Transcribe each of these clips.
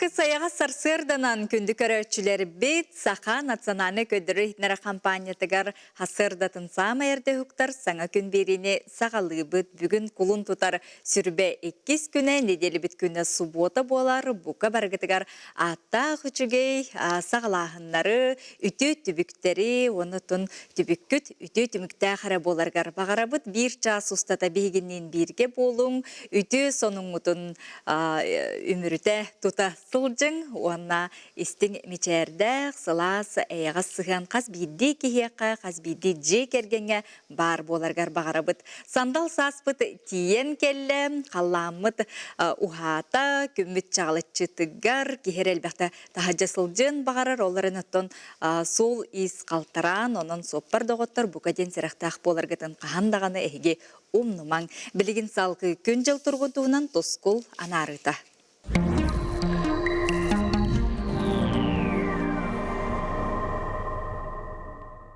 Сааскы сайаҕас сарсыарданан күндү көрөөччүлэрбит Саха национальнай көрдөрөр иһитиннэрэр хампаанньатыгар сарсыардатын саамай эрдэ уһуктар саҥа күн биэриини саҕалыыбыт. Бүгүн кулун тутар сүрбэ иккис күнэ, нэдиэлэбит күнэ субуота буолар. Бука барыгытыгар ааттаах үчүгэй саҕалааһыннары, үтүө түбүктэри уонна оттон түбүккүт үтүө түмүктээх эрэ буоларыгар баҕарабыт. Биир чаас устата биһигинниин бииргэ буолуҥ, үтүө сонуҥҥутун үмүрүтэ тута сылдьыҥ уонна истиҥ мичээрдээх, сылаас, эйэҕэс сыһыан хас биирдии киһиэхэ, хас биирдии дьиэ кэргэҥҥэ баар буоларыгар баҕарабыт. Сандал сааспыт тиийэн кэллэ, халлааммыт уһаата, күммүт чаҕылыччытыгар киһи эрэ элбэхтэ таһырдьа сылдьыан баҕарар, ол эрэн оттон суол-иис халтараан, онон суоппар доҕоттор бука диэн сэрэхтээх буоларгытын хаһан даҕаны эһиги умнумаҥ. Билигин салгыы күн-дьыл туругун туһунан тускул анаарыыта.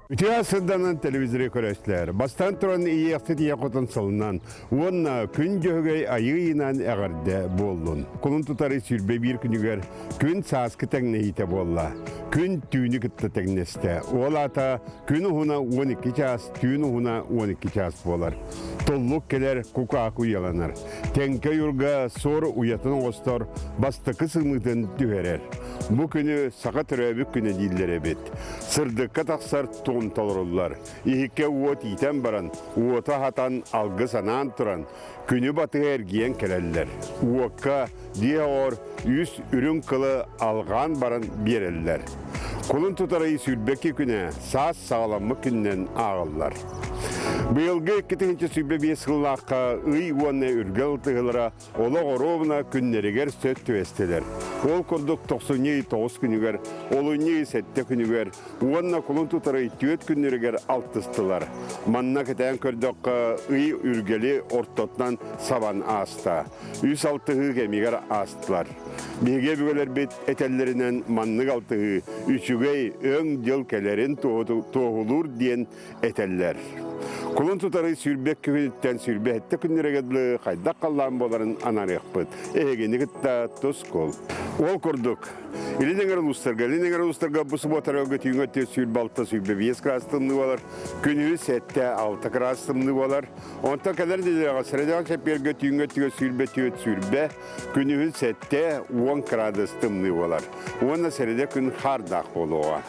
Үтүө сырданан телевизоры көрөстүлэр. Бастаан туран ийиэхсит ийэ хотун сылынан уонна күн дьөһөгөй айыы ыйынан эҕэрдэ буоллун. Кулун тутары 21 күнүгэр күн сааскы тэҥнэһиитэ буолла. Күн түүнү кытта тэҥнэстэ. Ол аата күн уһуна 12 чаас, түүн уһуна 12 чаас буолар. Туллук кэлэр, кукааку уйаланар. Тэҥкэ уйурга суор уйатын оҥостор, бастакы сымыытын түһэрэр. Бу күнү саха төрөөбүт күнэ дииллэр эбит. Сырдыкка тахсар туом толоруллар. Иһиккэ уот иитэн баран, уоту аһатан, алгыс анаан туран, күнү батыһа эргийэн кэлэллэр. Уокка дьиэ оҕор үс үрүҥ кылы алҕаан баран биэрэллэр. Кулун тутар ый 22 күнэ саас саҕаламмыт күнүнэн ааҕыллар. Быйылгы 2025 сыллаахха ый уонна үргэл тыһылара олох оруобуна күннэригэр сөп түбэстилэр. Ол курдук тохсунньу ый тоҕус күнүгэр, олунньу ый сэттэ күнүгэр уонна кулун тутар ый түөрт күннэригэр алтыстылар. Манна кэтээн көрдөххө, ый үргэли ортотунан сабан ааста. Үс алтыһыы кэмигэр аастылар. Биһиги өбүгэлэрбит этэллэринэн маннык алтыһыы үчүгэй өҥ дьыл кэлэрин туоһулуур диэн этэллэр. Кулун тутары сүүрбэ күнүттэн 27 күннэригэр дылы хайдах халлаан буоларын анарыахпыт. Эһигини кытта тускул. Ол курдук, Илин эҥэр улуустарга, Илин эҥэр улуустарга бу субуотарга түүҥҥэ өттү 26 25 кыраас тымныы буолар, күнүһү 7-6 кыраас тымныы буолар. Онтон кэлэр нэдиэлэҕэ средаҕа чэппиэргэ түүҥҥэ өттүгэр 24 сүүрбэ, күнүһүн 7-10 кыраадыс тымныы буолар. Уонна сэрэдэ күн хаардаах буолуоҕа.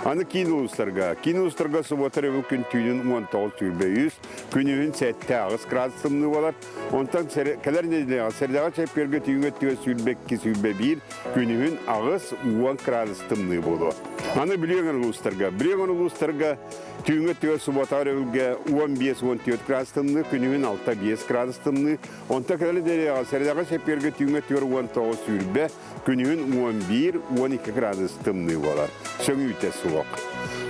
Аны киин улуустарга. Киин улуустарга субуота өрөбүл күн түүнүн 19.23, күнүһүн 7-8 градус тымныы буолар. Онтон кэлэр нэдиэлэҕэ сэрэдэҕэ чэппиэргэ түүҥҥэ өттүгэр 22-21, күнүһүн 8-10 градус тымныы буолуо. Аны Бүлүү өҥөр улуустарга. Бүлүү өҥөр улуустарга түүҥҥэ өттүгэр субуотаҕа өрөбүлгэ 15-14 градус тымныы, күнүһүн 6-5 градус тымныы. Онтон кэлэр нэдиэлэҕэ сэрэдэҕэ чэппиэргэ түүҥҥэ өттүгэр 19-20, Күнүһүн 11-12 градус тымныы буолар. Сөҥүүтэ суох.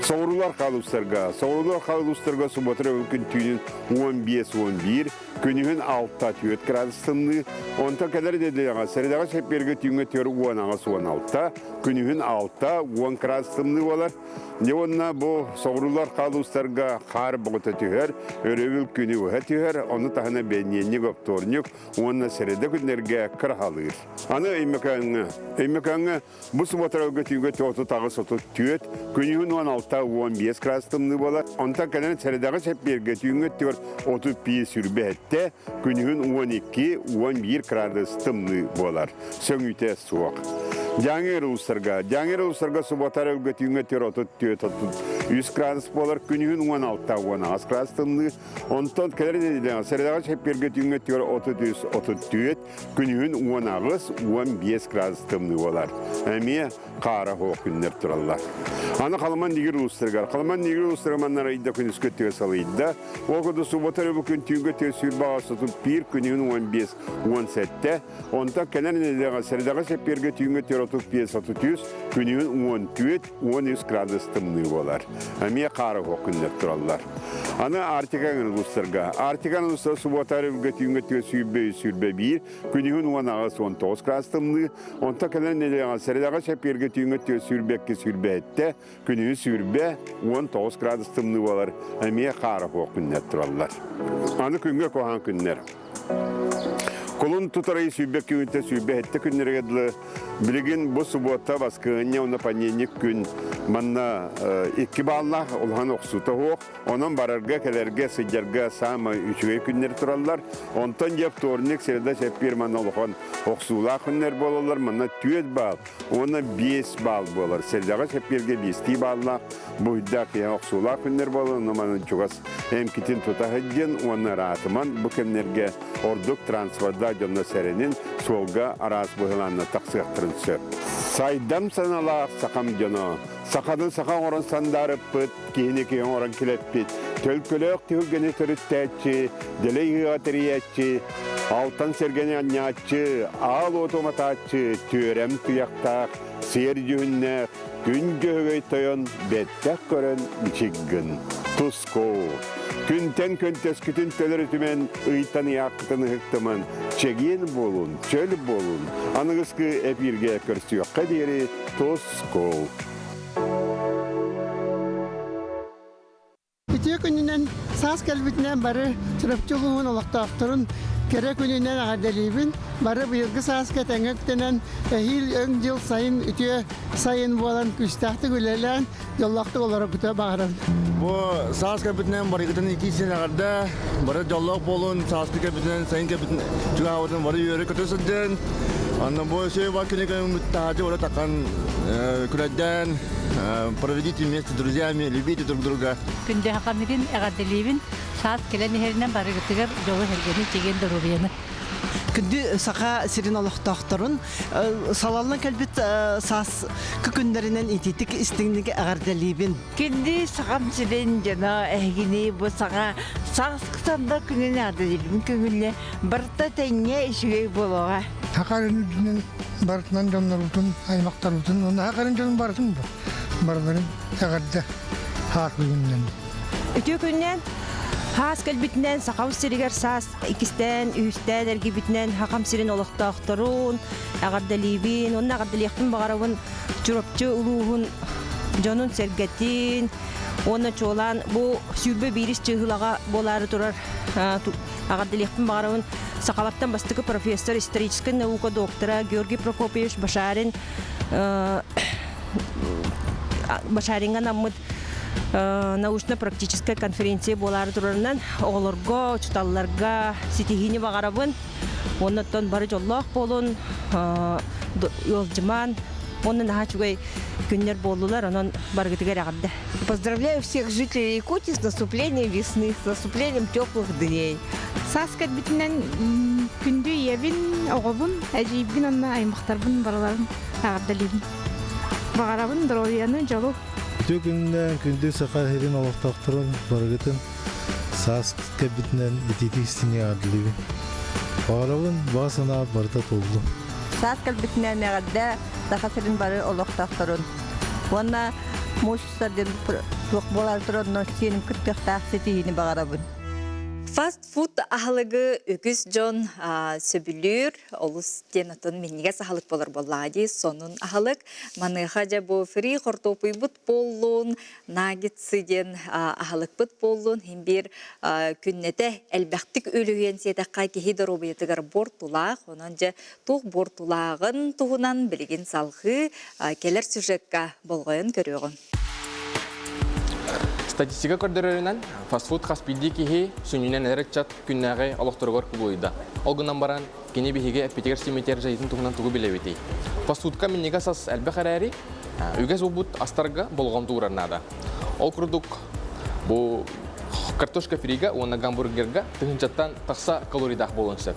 Соҕуруулар халустарга, соҕуруулар халустарга суббота күн түүнүн 15-11, күнүһүн 6-4 градус тымныы, онтон кэлэр нэдиэлэҕэ сэрэдэҕэ чэппиэргэ түүҥҥэ 4-16, күнүһүн 6-10 градус тымныы буолар. Дьэ уонна бу соҕуруулар халустарга хаар боҕута түһэр, өрөбүл күнү быһа түһэр, ону таһынан бэнньиэнньик, оптуорньук уонна сэрэдэ күннэргэ кыраһалыыр. Аны Өймөкөөҥҥө. Өймөкөөҥҥө бу субуотарга түүгэ 38-34, күнүһүн 16-15 градус тымныы буолар. Онтон кэлэн сэрэдэҕэ чэппиэргэ түүҥҥэ өттүгэр 35-27, күнүһүн 12-11 градус тымныы буолар. Сөҥүүтэ суох. Дьааҥы улуустарга. Дьааҥы улуустарга субуотар өлгө түүҥҥэ өттүгэр 34-33 градус буолар, күнүһүн 16-18 градус тымныы. Онтон кэлэр нэдиэлэҕэ сэрэдэҕэ чэппиэргэ түүҥҥэ өттүгэр 33-34, Күнүһүн 18-15 градус тымныы буолар. Эмиэ хаара суох күннэр тураллар. Аны Халыман Нигер улуустарыгар. Халыман Нигер улуустарыгар манна ыйда күнүскү өттүгэр салыйда. Ол курдук суббота бу күн түүҥҥү өттүгэр сүүрбэ сотун пиир күнүһүн 15-17. Онтон кэлэр нэдиэлэҕэ сэрэдэҕэ чэппиэргэ түүҥҥү өттүгэр 35-33, күнүһүн 14-13 градус тымныы буолар. Эмиэ хаара суох күннэр тураллар. Аны Арктика улуустарга. Арктика улуустара субуота өрөбүлгэ түүҥҥэ өттүгэр 103 121, күнүһүн 18-19 градус тымныы, онтон кэлэн нэдиэлэҕэ сэрэдэҕэ чэппиэргэ түүҥҥэ өттүгэр 22 27, күнүһүн 20 19 градус тымныы буолар, эмиэ хаара суох күннэр тураллар. Аны күҥҥэ куһаҕан күннэр. Кулун тутар ый сүүрбэ күнтэ 27 күннэргэ дылы билигин бу субуота баскыһынньа уонна понедельник күн манна икки бааллаах улахан охсуута суох. Онон барарга, кэлэргэ, сылдьарга саамай үчүгэй күннэр тураллар. Онтон дьэ вторник, среда, чэппиэр манна улахан охсуулаах күннэр буолаллар. Манна 4 баал уонна 5 баал буолар. Средаҕа, чэппиэргэ биэстии бааллаах буһуйдаах киһи охсуулаах күннэр буолан, ону манан чугас эмкитин тута сылдьын уонна ыраатыман бу кэмнэргэ ордук транспордаах дьонно сэрэнин суолга араас быһылаанна тахсыахтарын сөп. Сайдам саналаах сахам дьоно, саханы саха оҥорон сандаарыппыт, киһини киһи оҥорон килэппит, төлкөлөөх түһүлгэни төрүттээччи, дэлэй ыһыаҕа тэрийээччи, алтан сэргэни анньааччы, аал уоту уматааччы, түөрэм туйахтаах, сиэр дьүһүннээх, күн дьөһөгөй тойон бэттэх көрөн мичик гын. Туску! Күнтэн көнтөскүтүн төлөрүтүмэн, ыйтан ыйааххытын ыһыктыман, чэгиэн буолун, чөл буолун. Аныгыскы эпииргэ көрсүөххэ диэри туску! Үтүө күнүнэн саас кэлбитинэн бары Чурапчы улууһун олохтоохторун кэрэ күнүнэн эҕэрдэлиибин. Бары быйылгы сааска этэҥҥэ үктэнэн, эһиил өҥ дьыл сайын үтүө сайын буолан күүстээхтик үлэлээн, дьоллоохтук олороргутугар баҕарабын. Бу саас кэлбитинэн барыгытын итии эҕэрдэ, бары дьоллоох буолун, сааскы кэлбитинэн, сайын кэлбитин чугаһаабытын бары үөрэ-көтө сылдьын. Анна бу өсөй бар күнү көмүт таһаачы бары такан күрэддээн проведите вместе с друзьями, любите друг друга. Күндү хахаммытын эҕэрдэлиибин, саас кэлэн иһэринэн барыгытыгар дьолу-сэргэни, чэгиэн доруобуйаны. Күндү Саха сирин олохтоохторун салаллан кэлбит саас күннэринэн итиитик истиҥник эҕэрдэлиибин. Күндү Сахам сирин дьоно эһигини бу саҥа сааскы санда күнүн эҕэрдэлиибин көҥүллэ барыта тэҥҥэ үчүгэй буолуоҕа. Саха үрдүнэн барытынан дьоннорбутун, аймахтарбытын, уонна саха дьонун барытын барыларын эҕэрдэ хаах бүгүннэн. Үтүө күннэн Хаас кэлбитинэн Сахам сиригэр саас иккистээн, үһүстээн эргийбитинэн Сахам сирин олохтоохторун эҕэрдэлиибин уонна эҕэрдэлиэхпин баҕарабын Чурапчы улууһун дьонун-сэргэтин уонна чуолаан бу 21 чыыһылаҕа буолаары турар эҕэрдэлиэхпин баҕарабын сахалартан бастакы профессор, историческай наука доктора Георгий Прокопьевич Башарин Башариҥҥа анаммыт научно-практическай конференция буолаары турарынан оҕолорго, учууталларга ситиһиини баҕарабын. Уонна оттон бары дьоллоох буолун, ыалдьымаан, уонна наһаа үчүгэй күннэр буоллулар, онон барыгытыгар эҕэрдэ. Поздравляю всех жителей Якутии с наступлением весны, с наступлением теплых дней. Саас кэлбитинэн күндү ийэбин, оҕобун, эдьиийбин уонна аймахтарбын барыларын эҕэрдэлиибин. Баҕарабын доруобуйаны, дьолу. Үтүө күнүнэн күндү Саха сирин олохтоохторун барыгытын саас кэлбитинэн итиитик истиҥник эҕэрдэлиибин. Баҕарабын баҕа санаа барыта туоллун. Саас кэлбитинэн эҕэрдэ Саха сирин бары олохтоохторун уонна муус устар диэн туох буолаары турар сиэним кыттыахтаах ситиһиини баҕарабын. Фастфуд аһылыгы үгүс дьон сөбүлүүр, олус диэн отон минньигэс аһылык буолар буоллаҕа дии, сонун аһылык. Маныаха дьэ бу фри хортуопуйбут буоллун, наггетсы диэн аһылыкпыт буоллун, иһин биир күннэтэ элбэхтик үлүһүйэн сиэтэххэ киһи доруобуйатыгар буортулаах. Онон дьэ туох буортулааҕын туһунан билигин салҕыы кэлэр сюжекка болҕойон көрүөҕүҥ. Статистика көрдөрөрүнэн, фастфуд хас биирдии киһи сүнньүнэн эдэр ыччат күннээҕи олохторугар кубулуйда. Ол гынан баран, кини биһиги эппитигэр-симмитигэр дьайыытын туһунан тугу билэбитий? Фастфудка минньигэс ас элбэх эрээри, үгэс буолбут астарга болҕомто уурар наада. Ол курдук, бу картошка фрига уонна гамбургерга тыһыынчаттан тахса калорийдаах буолуон сөп.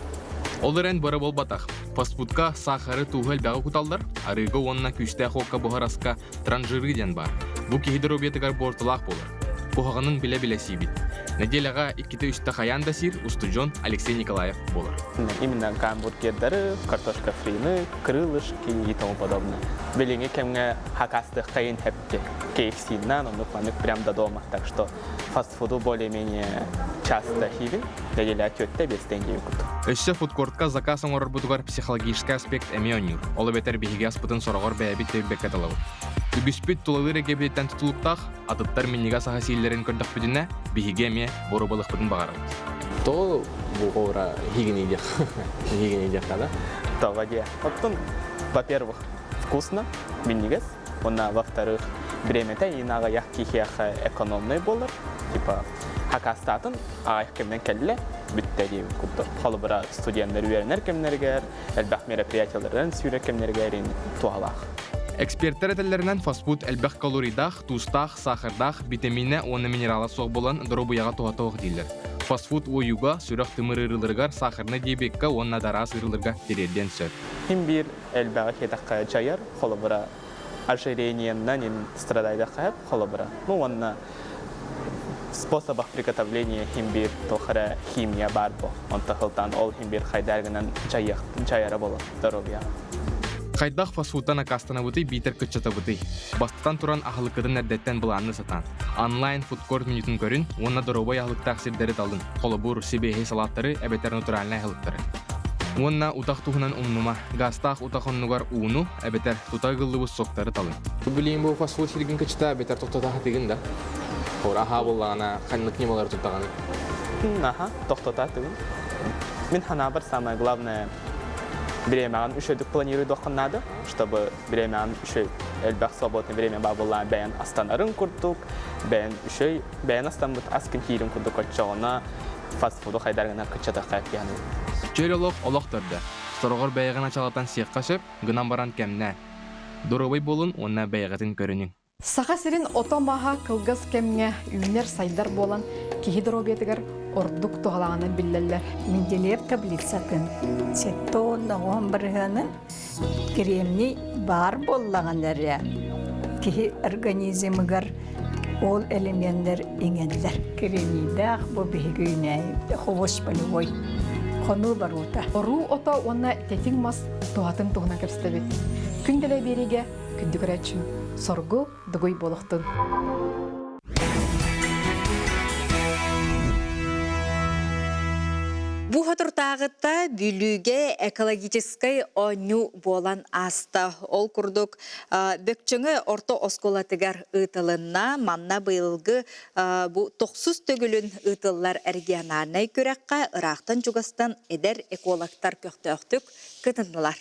Ол эрэн бары буолбатах. Фастфудка саахары, тууһу элбэҕи куталлар, арыыга уонна күүстээх уокка буһар аска транжиры диэн баар. Бу киһи доруобуйатыгар буортулаах буолар. Куһаҕанын билэ-билэ сиибит. Нэдиэлэҕэ иккитэ-үстэ хайаан да сиир устудьуон Алексей Николаев буолар. Именно гамбургердары, картошка фрины, крылышки и тому подобное. Билиҥҥи кэмҥэ хакастыаххайын хэпти. KFC-нан, оннук маннык прям до дома. Так что фастфуду более-менее часто хибин, неделя түөттэ биэстэн курдук. Өссө фудкортка заказ оҥорорбутугар психологическай аспект эмиэ оонньуур. Ол эбэтэр биһиги аспытын сороҕор бэйэбит тэбибэккэ талабыт. Үгүспүт тулалыыр эйгэбититтэн тутулуктаах, атыттар минньигэс аһы сииллэрин көрдөхпүтүнэ, биһиги эмиэ боруобалыахпытын баҕарабыт. Тоҕо бу повара хигини диэх хигини диэххэ да? Тоҕо диэ. Оттон, во-первых, вкусно, минньигэс. Уонна, во-вторых, бириэмэтэ иин аҕыйах киһиэхэ экономнай буолар. Типа, хакастаатын аҕыйах кэминэн кэллэ, бүттэ диэбит курдук. Холобура, студеннар үөрэнэр кэмнэригэр, элбэх мероприятиеларынан сүүрэр кэмнэригэр туһалаах. Экспертэр этэллэринэн фастфуд элбэх калорийдаах, туустаах, саахардаах, битэмиинэ уонна минерала суох буолан доруобуйаҕа туһата суох дииллэр. Фастфуд уойууга, сүрэх-тымыр ыарыыларыгар, сахарнай диабекка уонна да араас ыарыыларга тириэрдиэн сөп. Ким биир элбэҕи хиэтэххэ дьайар, холобура, ожирениеннан ин страдайдахха холобура. Ну уонна способах приготовления химбир туох эрэ химия баар бо. Онто сылтаан ол химбир хайдаар гынан дьайара боло здоровья. Хайдах фастфудтан аккаастанабытый биитэр кыччатабытый? Бастатан туран аһылыккытын эрдэттэн былаанны сатаан. Онлайн фудкорт менютун көрүн уонна доруобай аһылыктаах сирдэри талын. Холобур, сибиэһэй салааттары эбэтэр натуральнай аһылыктары. Уонна утах туһунан умнума. Газтаах утах оннугар ууну эбэтэр тута ыгыллыбыт соктары талын. Билигин бу фастфуд сиргин кычта эбэтэр тохтото сатыгын да? Хор аһаа буоллаҕына ханнык ньымалары туттаҕыный? Аха, тохтото сатыгын. Мин санаабар самое главное бириэмэҕин үчүгэйдик планируйдуоххун наада, чтобы бириэмэҕин үчүгэй элбэх свободный время баар буоллаҕына бэйэн астанарын курдук, бэйэн үчүгэй бэйэн астаммыт аскын киирин курдук оччоҕуна фастфуду хайдар гына кыччатыахха диэн. Чөл олох олох төрдө. Сороҕор бэйэҕин ачалатан сиэххэ сөп, гынан баран кэмнээ. Доруобай буолун уонна бэйэҕитин көрүнүҥ. Саха сирин ото-маһа кылгас кэмҥэ үүнэр-сайдар буолан, киһи доруобуйатыгар ордук туһалааҕынан биллэллэр. Менделеев таблицатын 79 бырыһыанын кремний баар буоллаҕына эрэ киһи организмыгар ол элеменнэр иҥэллэр. Кремнийдээх бу биһиги үүнээйи хвощ полевой хонуу баруута. Оруу ото уонна тэтиҥ мас туһатын туһунан кэпсэтэбит. Күн дэлэ биэриигэ күндү көрөөччү соргу дугуй буолуохтун. Бу хотуртааҕыта Бүлүүгэ экологическай оонньуу буолан ааста. Ол курдук Бөкчөҥө орто оскуолатыгар ыытылынна. Манна быйылгы бу тохсус төгүлүн ыытыллар региональнай күрэххэ ыраахтан-чугастан эдэр экологтар көхтөөхтүк кытыннылар.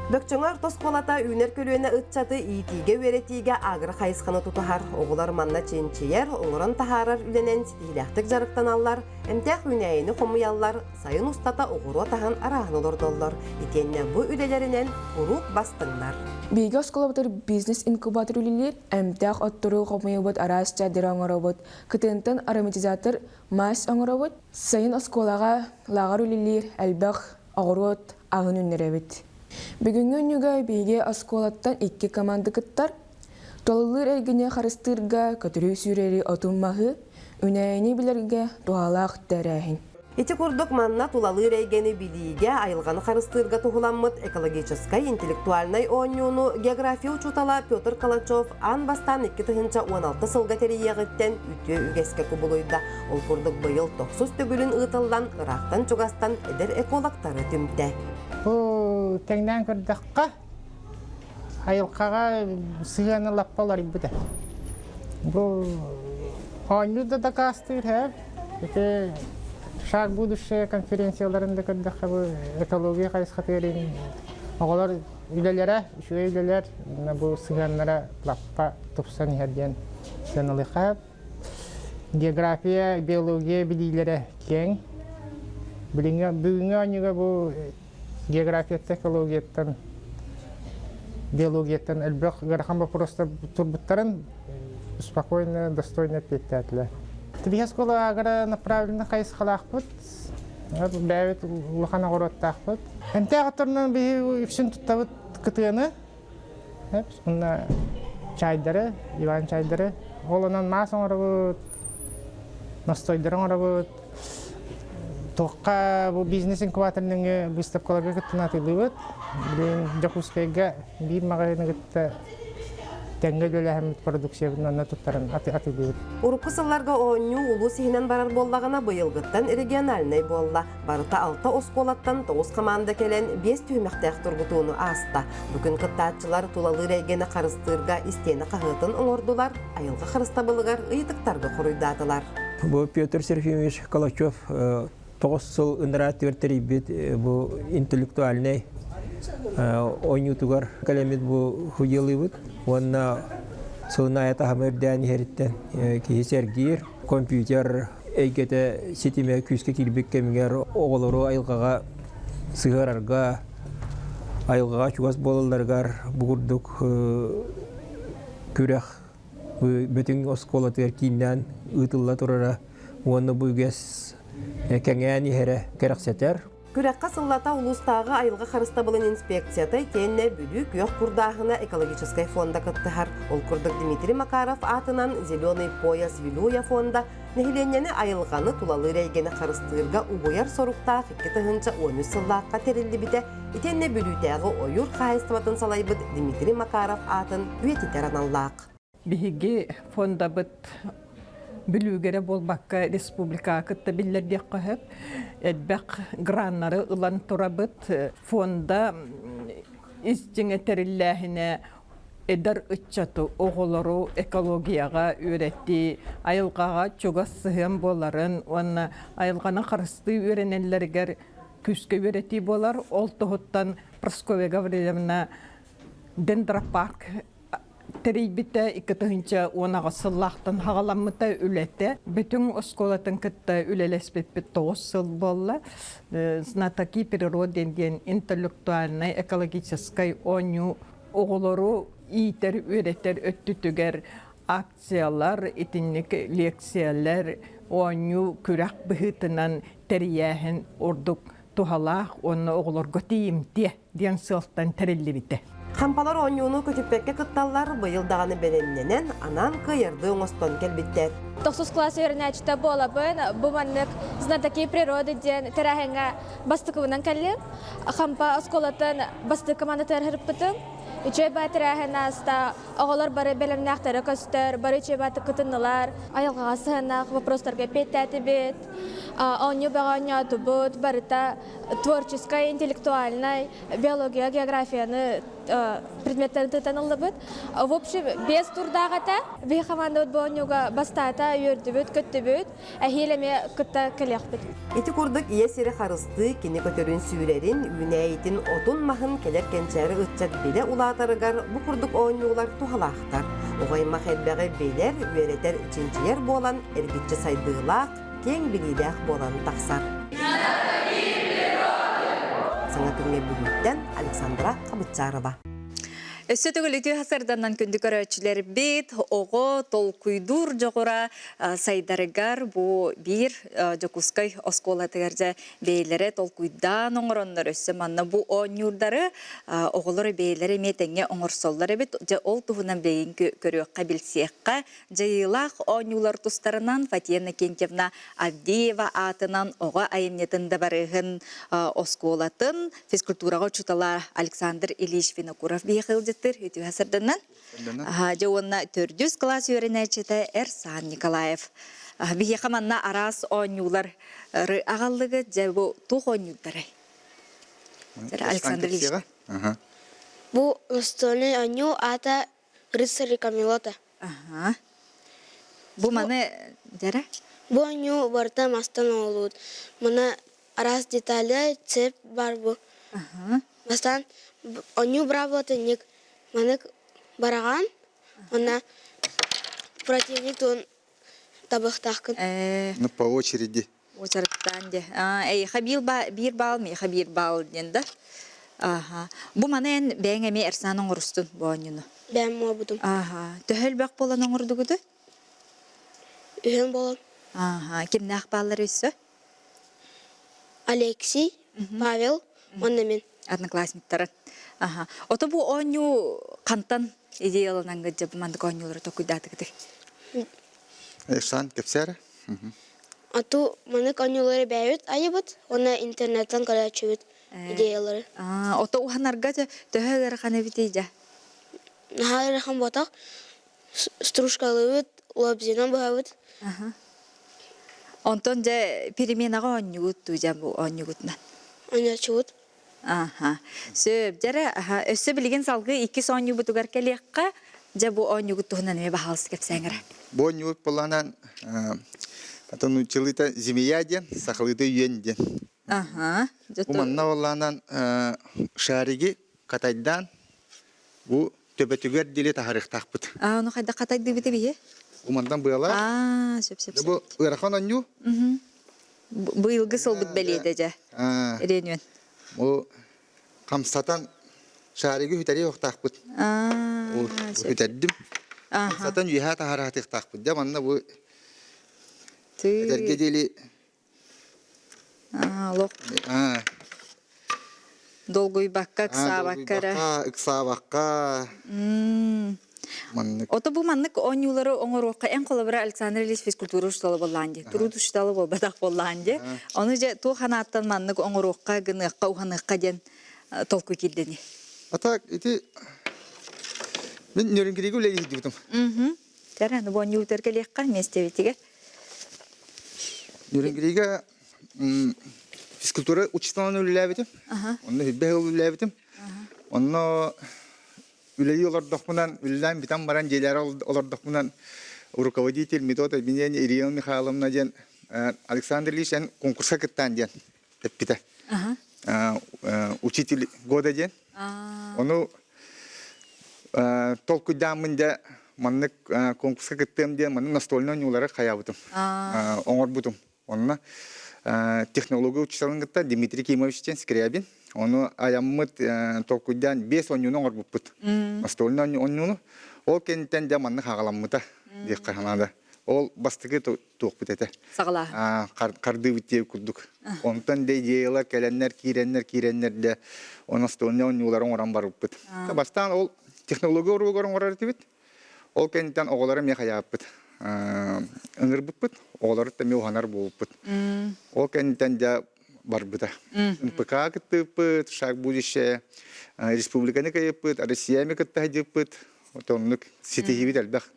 Бөкчөҥө орто оскуолата үүнэр көлүөнэ ыччаты иитиигэ-үөрэтиигэ агро хайысханы тутуһар. Оҕолор манна чинчийэр, оҥорон таһаарар үлэнэн ситиһиилээхтик дьарыктаналлар, эмтээх үүнээйини хомуйаллар, сайын устата оҕуруот аһын арааһын олордоллор. Итиэннэ бу үлэлэринэн куруук бастыҥнар. Биһиги оскуолабытыгар бизнес-инкубатор үлэлиир, эмтээх оттору хомуйабыт, араас чайдары оҥоробут, кытыантан ароматизатор мазь оҥоробут. Сайын оскуолаҕа лааҕыр үлэлиир, элбэх оҕуруот аһын үүннэрэбит. Бүгүҥҥү үнньүгэ биһиги оскуолаттан икки команда кыттар. Толуллуур эйгэни харыстыырга, көтөрү сүүрэри отун-маһы, үнээйини билэргэ туһалаах тэрээһин. Ити курдук манна тулалыыр эйгэни билиигэ, айылҕаны харыстыырга туһуламмыт экологическай интеллектуальнай оонньууну география учуутала Петр Калачев аан бастаан 2016 сылга тэрийиэҕиттэн үтүө үгэскэ кубулуйда. Ол курдук быйыл тохсус төгүлүн ыытыллан, ыраахтан-чугастан эдэр экологтары түмтэ. Бу тэҥнээн көрдөххө, айылҕаҕа сыһыаны лаппа уларыйбыта. Бу оонньуу да дакаастыыр ээ. Ити «Шаг будущее» конференцияларын да көрдөххө, бу экология хайысхатыгар оҕолор үлэлэрэ, үчүгэй үлэлэр, бу сыһыаннара лаппа тупсан иһэр диэн сыаналыахха География, биология билиилэрэ киэҥ. Билиҥҥи бүгүҥҥү оонньууга бу географияттан, экологияттан, биологияттан элбэх ыарахан боппуруостар турбуттарын спокойно, достойно эппиэттээтилэр. Биһи оскуола агро направленный хайысхалаахпыт. Бэйэбит улахан оҕуруоттаахпыт. Эмтээх отторунан биһи үксүн туттабыт кытыаны. Уонна чайдары, Иван чайдары. Ол онон маас оҥоробут, настойдары оҥоробут. Туохха бу бизнес-инкубатор нөҥүө быыстапкаларга кыттан атыылыыбыт. Билигин Дьокуускайга биир маҕаһыыны кытта тэҥҥэ үлэлэһэммит продукциябытын онно туттаран атыылыыбыт. Урукку сылларга оонньуу улуус иһинэн барар буоллаҕына, быйылгыттан региональнай буолла. Барыта алта оскуолаттан тоҕус хамаанда кэлэн биэс түһүмэхтээх тургутууну ааста. Бу күн кыттааччылар тулалыыр эйгэни харыстыырга истиэнэ хаһыатын оҥордулар, айылҕа харыстабылыгар ыйытыктарга хоруйдаатылар. Бу Петр Серафимович Калачев тоҕус сыл ынараа түөр тэрийбит бу интеллектуальнай оонньуутугар кэлэммит бу хуйалыыбыт уонна сылын аайы таһыма үрдээн иһэриттэн киһи сэргиир. Компьютер эйгэтэ ситимэ күүскэ киирбит кэмигэр оҕолору айылҕаҕа сыһыарарга, айылҕаҕа чугас буолалларыгар бу курдук күрэх Бөтүҥ оскуолатыгар кииннээн ыытылла турара уонна бу үгэс кэҥээн иһэрэ кэрэхсэтэр. Күрэххэ сыллата улуустааҕы айылҕа харыстабылын инспекцията итиэннэ Бүлүү күөх курдааһына экологическай фонда кыттыһар. Ол курдук Дмитрий Макаров аатынан «Зеленый пояс Вилюя» фонда нэһилиэнньэни айылҕаны тулалыыр эйгэни харыстыырга угуйар соруктаах 2013 сыллаахха тэриллибитэ итиэннэ Бүлүүтээҕи ойуур хаһаайыстыбатын салайбыт Дмитрий Макаров аатын үйэтитэр аналлаах. Биһиги фондабыт Бүлүүгэ эрэ буолбакка республикаҕа кытта биллэрдиэххэ сөп. Элбэх граннары ылан турабыт. Фонда ис дьиҥэ тэриллээһинэ эдэр ыччаты, оҕолору экологияҕа үөрэтии, айылҕаҕа чугас сыһыан буоларын уонна айылҕаны харыстыы үөрэнэллэригэр күүскэ үөрэтии буолар. Ол туһуттан Прасковья Гаврильевна дендропарк тэрийбитэ 2018 сыллаахтан хаҕаламмыта үлэтэ. Бүтүн оскуолатын кытта үлэлэспиппит тоҕус сыл буолла. Знатоки природы диэн интеллектуальнай экологическай оонньуу оҕолору иитэр, үөрэтэр өттүтүгэр акциялар, итинник лекциялар, оонньуу күрэх быһыытынан тэрийээһин ордук туһалаах уонна оҕолорго тиийимтиэ диэн сыалтан тэриллибитэ. Хампалар оонньууну көтүппэккэ кытталлар, быйыл даҕаны бэлэмнэнэн, анаан кыайардыы оҥостон кэлбиттэр. Тохсус класс үөрэнээччитэ буолабын. Бу маннык «Знатоки природы» диэн тэрээһиҥҥэ бастакыбынан кэллим. Хампа оскуолатын бастакы командатыгар сырыппытым. Үчүгэй баа тэрээһин ааста. Оҕолор бары бэлэмнээхтэрэ көстөр, бары үчүгэй баатык кытыннылар. Айылҕаҕа сыһыаннаах вопростарга эппиэттээтибит. Оонньуу бөҕө оонньоотубут. Барыта творческай, интеллектуальнай, биология, географияны предметтэрин тыытан ыллыбыт. В общем, без турдаах этэ. Биһи командабыт бу оонньууга бастаата, үөрдүбүт, көттүбүт. Эһиил эмиэ кытта кэлиэхпит. Ити курдук ийэ сири харыстыы кини көтөрүн сүүрэрин, үүнээйитин отун-маһын кэлэр кэнчээри ыччат билэ улаатарыгар бу курдук оонньуулар туһалаахтар. Оҕо аймах элбэҕи билэр, үөрэтэр, чинчийэр буолан эргиччи сайдыылаах, киэҥ билиилээх буолан тахсар. Саҥа күҥҥэ Бүлүүттэн Александра Хабытчарова. Өссө төгүл үтүө сарданан күндү көрөөччүлэрбит оҕо толкуйдуур дьоҕура сайдарыгар бу биир Дьокуускай оскуолатыгар дьэ бэйэлэрэ толкуйдаан оҥороннор өссө манна бу оонньуурдары оҕолор бэйэлэрэ эмиэ тэҥҥэ оҥорсоллор эбит. Дьэ ол туһунан билигин көрүөххэ билсиэххэ дьайыылаах оонньуулар тустарынан Фатьяна Кентьевна Авдеева аатынан оҕо айымньытын дабарыһын оскуолатын физкультураҕа учуутала Александр Ильич Винокуров биһиэхэ ыалдьыттыыр үтүө сарданнан. Дьэ уонна төрдүс кылаас үөрэнээччитэ Эрсан Николаев. Биһиэхэ манна араас оонньуулар аҕаллыгыт. Дьэ бу туох оонньууларай? Александр Ильич. Бу настольный оонньуу аата Рыцари Камелота. Бу маны дьэрэ? Бу оонньуу барыта мастан оҥоһуллубут. Маны араас детали, цепь бар бу. Бастаан оонньуу быраабылатынньык манык бараҕаан уонна противник туон табыахтааххын. Ну, по очереди. Уочараттаан дьэ. Эйиэхэ биир баал, миэхэ биир баал диэн да. Аха. Бу маны эн бэйэҥ эмиэ Эрсан оҥорустун бу оонньууну. Бэйэм оҥорбутум. Аха. Төһө элбэх буолан оҥордугутуй? Үһүөн буолан. Аха. Кимнээх бааллар өссө? Алексей, Павел уонна мин. Одноклассниктарын. Аха. Ото бу оонньуу хантан идеяланан дьэ бу маннык оонньуулары толкуйдаатыгытый? Эрсан, кэпсээр. Ату маннык оонньуулары бэйэбит айыбыт уонна интернеттэн көрөөччүбүт идеялары. Ото уһанарга төһө ыарахан эбитий дьэ? Наһаа ыарахан буотах. Стружкалыыбыт, лобзинан быһабыт. Онтон дьэ переменаҕа оонньуугут дуу дьэ бу оонньуугутунан? Оонньооччубут. Аха. Сөп. Дьэрэ, өссө билигин салгыы иккис оонньуубутугар кэлиэххэ. Дьэ бу оонньуугут туһунан эмиэ баһаалыста кэпсээҥ эрэ. Бу оонньуубут былаанан. Атын нууччалыыта змея диэн, сахалыыта үөн диэн. Аха. Бу манна боллаанан шариги катайдаан бу төбөтүгэр диэри таһарыахтаахпыт. А, ону хайдах катайдыыбыт биһи? Бу мантан быала. Аа, сөп сөп. Бу ыарахан онньуу. Быйылгы сылбыт бэлиэтэ дьэ. Ренүөн. Бу хамсатан шаригы үтэри охтаахпыт. Үтэрдим. Хамсатан үөһэ таһараатыахтаахпыт. Дьэ манна бу этэргэ диэли Олох долгуйбакка, ыксаабакка эрэ. Ыксаабакка. Маннык. Ото бу маннык оонньуулары оҥоруохха эн холобура Александр Ильич физкультура учуутала буоллаан дии, туруут учуутала буолбатах буоллаан дии. Ону дьэ туох санааттан маннык оҥоруохха, гыныахха, уһаныахха диэн толкуй киирдэни. А так ити мин Нөрүҥкиригэ үлэлии сылдьыбытым. Кэрэ, аны бу оонньуутар кэлиэххэ миэстэбитигэр. Нөрүҥкиригэ физкультура учууталынан үлэлээбитим. Онно хүлбэх үлэлээбитим. Онно үлэлии олордохпунан, үлэлээн бүтэн баран дьиэлээри олордохпунан руководитель метод объединения Ирина Михайловна диэн Александр Ильич эн конкурска кыттаан диэн эппитэ. Учитель года диэн. Ону толкуйдааммын дьэ маннык конкурска кыттыам диэн маннык настольнай оонньуулары хайаабытым, оҥорбутум. Онно технология учууталын кытта Дмитрий Кимович диэн Скрябин. Ону айаммыт толкуйдаан биэс оонньууну оҥорбуппут. Настольнай оонньууну. Ол кэнниттэн дьэ маннык хаҕаламмыта диэххэ наада. Ол бастакы туохпут этэ. Саҕалааһын. Хардыыбыт диэбит курдук. Онтон да идеялар кэлэннэр, киирэннэр, киирэннэр да настольнай оонньуулары оҥорон барбыппыт. Бастаан ол технология уруогар оҥорор этибит. Ол кэнниттэн оҕолору эмиэ хайааппыт. Ыҥырбыппыт, оҕолору эмиэ уһанар буолбуппут. Ол кэнниттэн дьэ барбыта. НПК кыттыыппыт, Шаг будущее, республиканы кыайыппыт, Россияны кытта сылдьыппыт. Оннук ситиһиибит элбэх.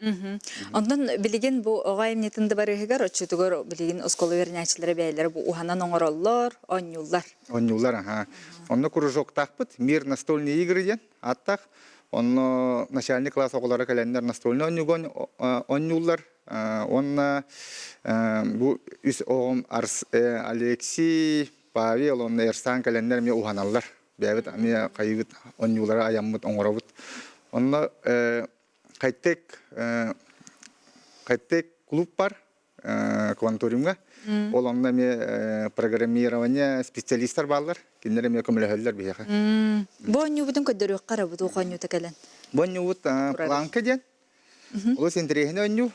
Онтон билигин бу оҕо айымньытын дыбарыһыгар оччотугар билигин оскуола үөрэнээччилэрэ бэйэлэрэ бу уһанан оҥороллор, оонньууллар. Оонньууллар, аха. Онно кружоктаахпыт, Мир настольные игры диэн ааттаах. Онно начальный класс оҕолоро кэлэннэр настольный оонньууга оонньууллар. Уонна бу үс оҕом Алексей, Павел уонна Эрсан кэлэннэр эмиэ уһаналлар. Бэйэбит эмиэ хайыыбыт оонньуулары айаммыт, оҥоробут. Онно хай-тек хай-тек клуб бар кванториумҥа. Ол онно эмиэ программирование специалистар бааллар. Кинилэр эмиэ көмөлөһөллөр биһиэхэ. Бу оонньуубутун көрдөрүөххэ эрэ бу туох оонньуута кэлэн. Бу оонньуубут планка диэн. Олус интэриэһинэй оонньуу.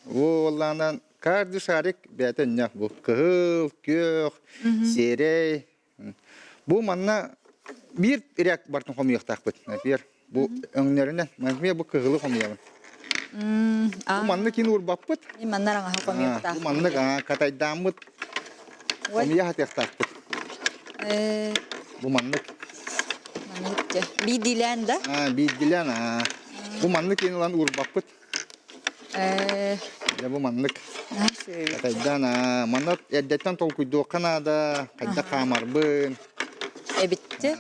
Бу уоллаанан каждый шарик бэйэтэ өннөөх бу. Кыһыл, күөх, сиэрэй. Бу манна биир ирээк бартын хомуйуохтаахпыт. Например, бу өҥнөрүнэн, например, бу кыһылы хомуйабын. Бу манна кин уурбаппыт. Манна араҥаһы хомуйуохтаахпыт. Бу маннык катайдааммыт хомуйа сатыахтаахпыт. Бу маннык. Маннык дьэ. Биирдиилээн да? Биирдиилээн. Бу маннык кин ылан уурбаппыт. Дьэ бу маннык. Катайдаан манна эрдэттэн толкуйдуохха наада, хайдах хаамарбын. Эбитти.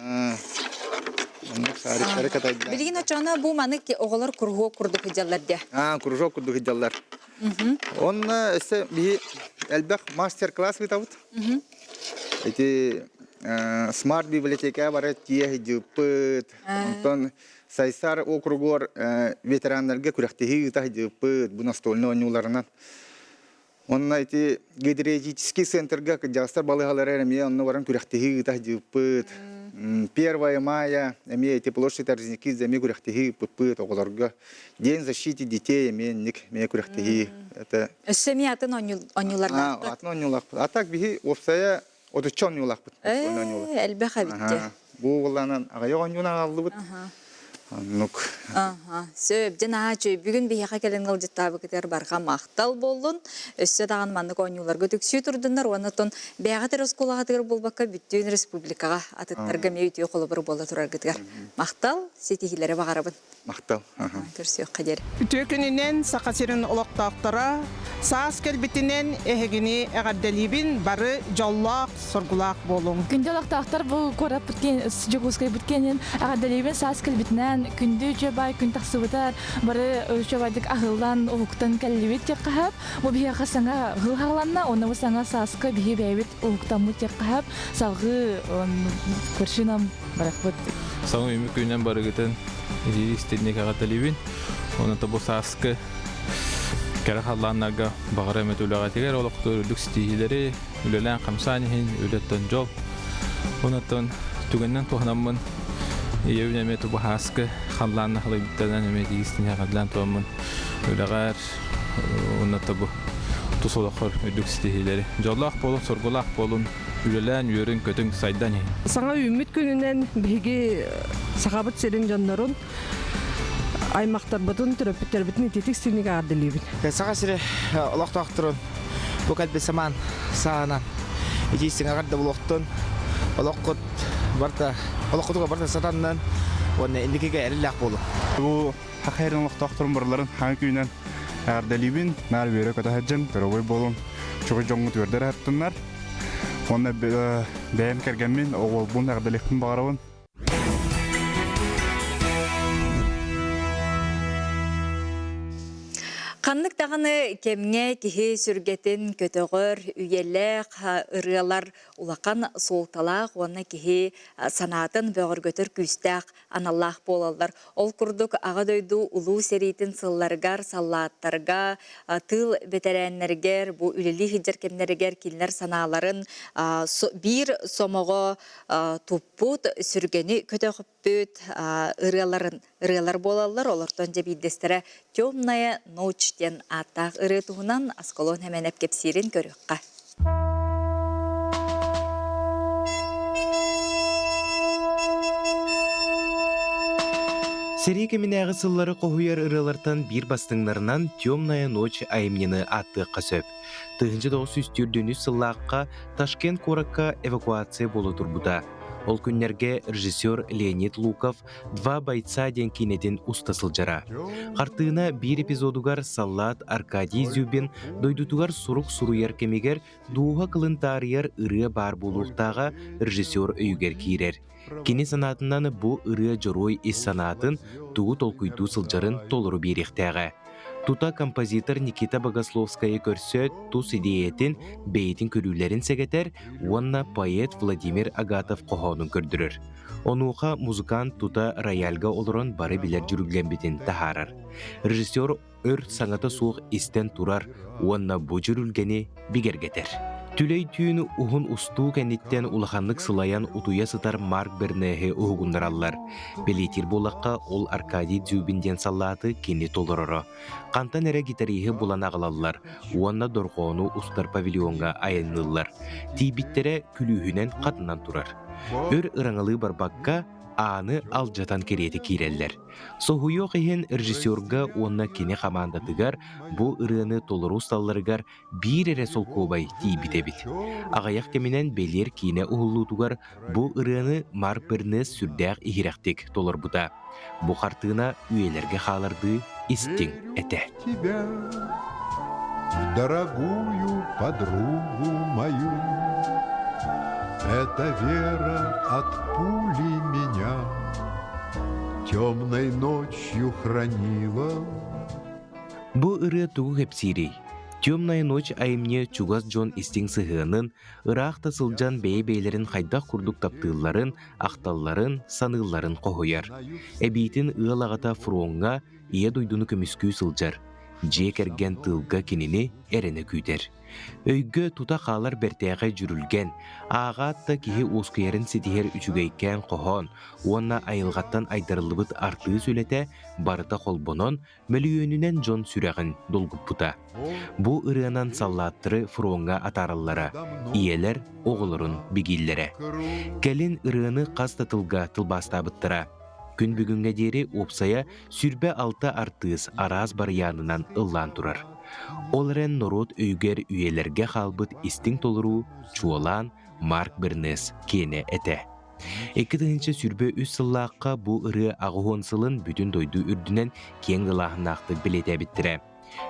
Маннык шариктары катайдаан. Билигин оччоҕуна бу маннык оҕолор куруһуок курдук сылдьаллар дии. Аа, кружок курдук сылдьаллар. Онно өссө биһи элбэх мастер-класс ыытабыт. Ити смарт библиотека бары тиэ сылдьыппыт. Онтон Сайсар округугар ветераннарга күрэхтэһии ыыта сылдьыбыппыт бу настольнай оонньууларынан. Онно ити гидроэтический центрга кырдьаҕастар балыыһалара эмиэ онно баран күрэхтэһии ыыта сылдьыбыппыт. 1 мая эмиэ ити площадь Орджоникидзе эмиэ күрэхтэһии ыыппыппыт оҕолорго. День защиты детей эмиэ инник эмиэ күрэхтэһии. Это Өссө эмиэ атын оонньуулардаахпыт. Атын оонньуулаахпыт. А так биһи уопсайа отучча оонньуулаахпыт. Ээ, элбэх эбит дии. Бу уоллаанан аҕыйах оонньуун аҕаллыбыт. Оннук. Аха, сөп. Дьэ наһаа үчүгэй. Бүгүн биһиэхэ кэлэн ыалдьыттаабыкытыгар барҕа махтал буоллун. Өссө даҕаны маннык оонньууларга түксүү турдуннар уонна оттон бэйэҕит эрэ оскуолаҕытыгар буолбакка бүттүүн республикаҕа атыттарга эмиэ үтүө холобур буола тураргытыгар махтал, ситиһиилэри баҕарабын. Махтал. Көрсүөххэ диэри. Үтүө күнүнэн Саха сирин олохтоохторо, саас кэлбитинэн эһигини эҕэрдэлиибин, бары дьоллоох, соргулаах буолуҥ. Күндү олохтоохтор бу куораппыт Дьокуускайбыт киэнин эҕэрдэлиибин саас кэлбитинэн күндү үчүгэй күн тахсыбытар бары үчүгэйдик аһыллан уһуктан кэллибит диэххэ сөп. Бу биһиэхэ саҥа ыһыл хааланна уонна бу саҥа сааска биһи бэйэбит уһуктаммыт диэххэ сөп. Салгыы вершинам барахпыт. Саҥа үмүк күнүнэн барыгытын итии истинник эҕэрдэлиибин. Онон бу сааскы кэрэ халлааннарга баҕара эмит үлэҕитигэр олохтуур үрдүк ситиһиилэри, үлэлээн хамсаан иһин, үлэттэн дьол. Онон түгэнинэн туһанаммын ийэбин эмиэ тубу һааскы халлаанна халыйбыттарынан эмиэ тиистин эҕэрдэлээн тураммын үлэҕэр уонна тобу тус олоххор үрдүк ситиһиилэри. Дьоллоох буолун, соргулаах буолун, үлэлээн, үөрүн, көтүҥ, сайдан иһин. Саҥа үүммүт күнүнэн биһиги Сахабыт сирин дьоннорун аймахтарбытын, төрөппүттэрбитин ититик синик аардылыыбыт. Саха сири олохтоохторун бу кэлбит самаан саанан итии сиҥэҕэр да булуохтун олоххут барта олоххутугар барта сатаннын уонна инникигэ эрэллээх буолуҥ. Бу Саха сирин олохтоохторун барыларын хаҥа күүнэн эҕэрдэлиибин, наар үөрэ-көтө сылдьын, доруобай буолун, чугас дьоҥҥут үөрдэр аһаттыннар. Уонна бэйэм кэргэммин, оҕолбун эҕэрдэлиэхпин баҕарабын. Ханнык даҕаны кэмҥэ киһи сүргэтин көтөҕөр, үйэлээх ырыалар улахан суолталаах уонна киһи санаатын бөҕөргөтөр күүстээх аналлаах буолаллар. Ол курдук Аҕа дойду Улуу сэриитин сылларыгар саллааттарга, тыыл бэтэрээннэригэр, бу үлэлии сылдьар кэмнэригэр кинилэр санааларын биир сомоҕо туппут, сүргэни көтөхпүт ырыаларын ырыалар буолаллар. Олортон дьэ биирдэстэрэ «Темная ночь» диэн ааттаах ырыа туһунан Аскалон Хэмэнэп кэпсиирин көрүөххэ. Сэрии кэминээҕи сыллары хоһуйар ырыалартан биир бастыҥнарынан «Темная ночь» айымньыны ааттыахха сөп. 1904 сыллаахха Ташкент куоракка эвакуация буола турбута. Ол күннэргэ режиссер Леонид Луков «Два бойца» диэн киинэтин уста сылдьара. Хартыына биир эпизодугар саллаат Аркадий Зюбин дойдутугар сурук суруйар кэмигэр дууһа кылын таарыйар ырыа баар буолуохтааҕа режиссер өйүгэр киирэр. Кини санаатынан бу ырыа дьоруой ис санаатын, тугу толкуйдуу сылдьарын толору биэриэхтээҕэ. Тута композитор Никита Богословскайы көрсөөт, тус идиэйэтин, бэйэтин көрүүлэрин сэгэтэр уонна поэт Владимир Агатов хоһоонун көрдөрөр. Онуоха музыкант тута рояльга олорон бары билэр дьүрүлгэммитин таһаарар. Режиссер өр саҥата суох истэн турар уонна бу дьүрүлгэни бигэргэтэр. Түлэй түүн уһун устуу кэнниттэн улаханнык сылайан утуйа сытар Марк Бернеһи уһугуннараллар. Бэлиэтиир буоллахха, ол Аркадий Дзюбин диэн саллааты кини толороро. Хантан эрэ гитариһы булан аҕалаллар уонна дорҕоону устар павильоҥҥа айанныыллар. Тиийбиттэрэ күлүүһүнэн хатанан турар. Өр ыраҥалыы барбакка, ааны алдьатан кэриэтэ киирэллэр. Соһуйуох иһин режиссерга уонна кини хамаандатыгар бу ырыаны толору усталларыгар биир эрэ солкуобай тиийбит эбит. Аҕыйах кэминэн бэлиэр киинэ уһуллуутугар бу ырыаны Марк Бернес сүрдээх иһирэхтик толорбута. Бу хартыына үйэлэргэ хаалардыы истиҥ этэ. тебя, в дорогую подругу мою. Эта вера от пули меня темной ночью хранила. Бу ырыа тугу кэпсиирий? «Темная ночь» айымньы чугас дьон истиҥ сыһыанын, ыраах да сылдьан бэйэ-бэйэлэрин хайдах курдук таптыылларын, ахталларын, саныылларын хоһуйар. Эбиитин ыал аҕата фроҥҥа Ийэ дойдуну көмүскүү сылдьар, дьиэ кэргэн тыылга кинини эрэнэ күүтэр. Өйгө тута хаалар бэртээхэй дьүрүлгэн, ааҕаат да киһи уоскуйарын ситиһэр үчүгэйкээн хоһоон уонна айылҕаттан айдарыллыбыт артыыс үлэтэ барыта холбонон, мөлүйүөнүнэн дьон сүрэҕин долгуппута. Бу ырыанан саллааттары фроҥҥа атаараллара, ийэлэр оҕолорун бигииллэрэ. Кэлин ырыаны хас да тылга тылбаастаабыттара. Күн бүгүҥҥэ диэри уопсайа 26 артыыс араас барыйаанынан ыллаан турар. Ол эрэн норуот өйүгэр үйэлэргэ хаалбыт истиҥ толоруу чуолаан Марк Бернес киэнэ этэ. 2023 сыллаахха бу ырыа 80 сылын бүтүн дойду үрдүнэн киэҥ далааһыннаахтык бэлиэтээбиттэрэ.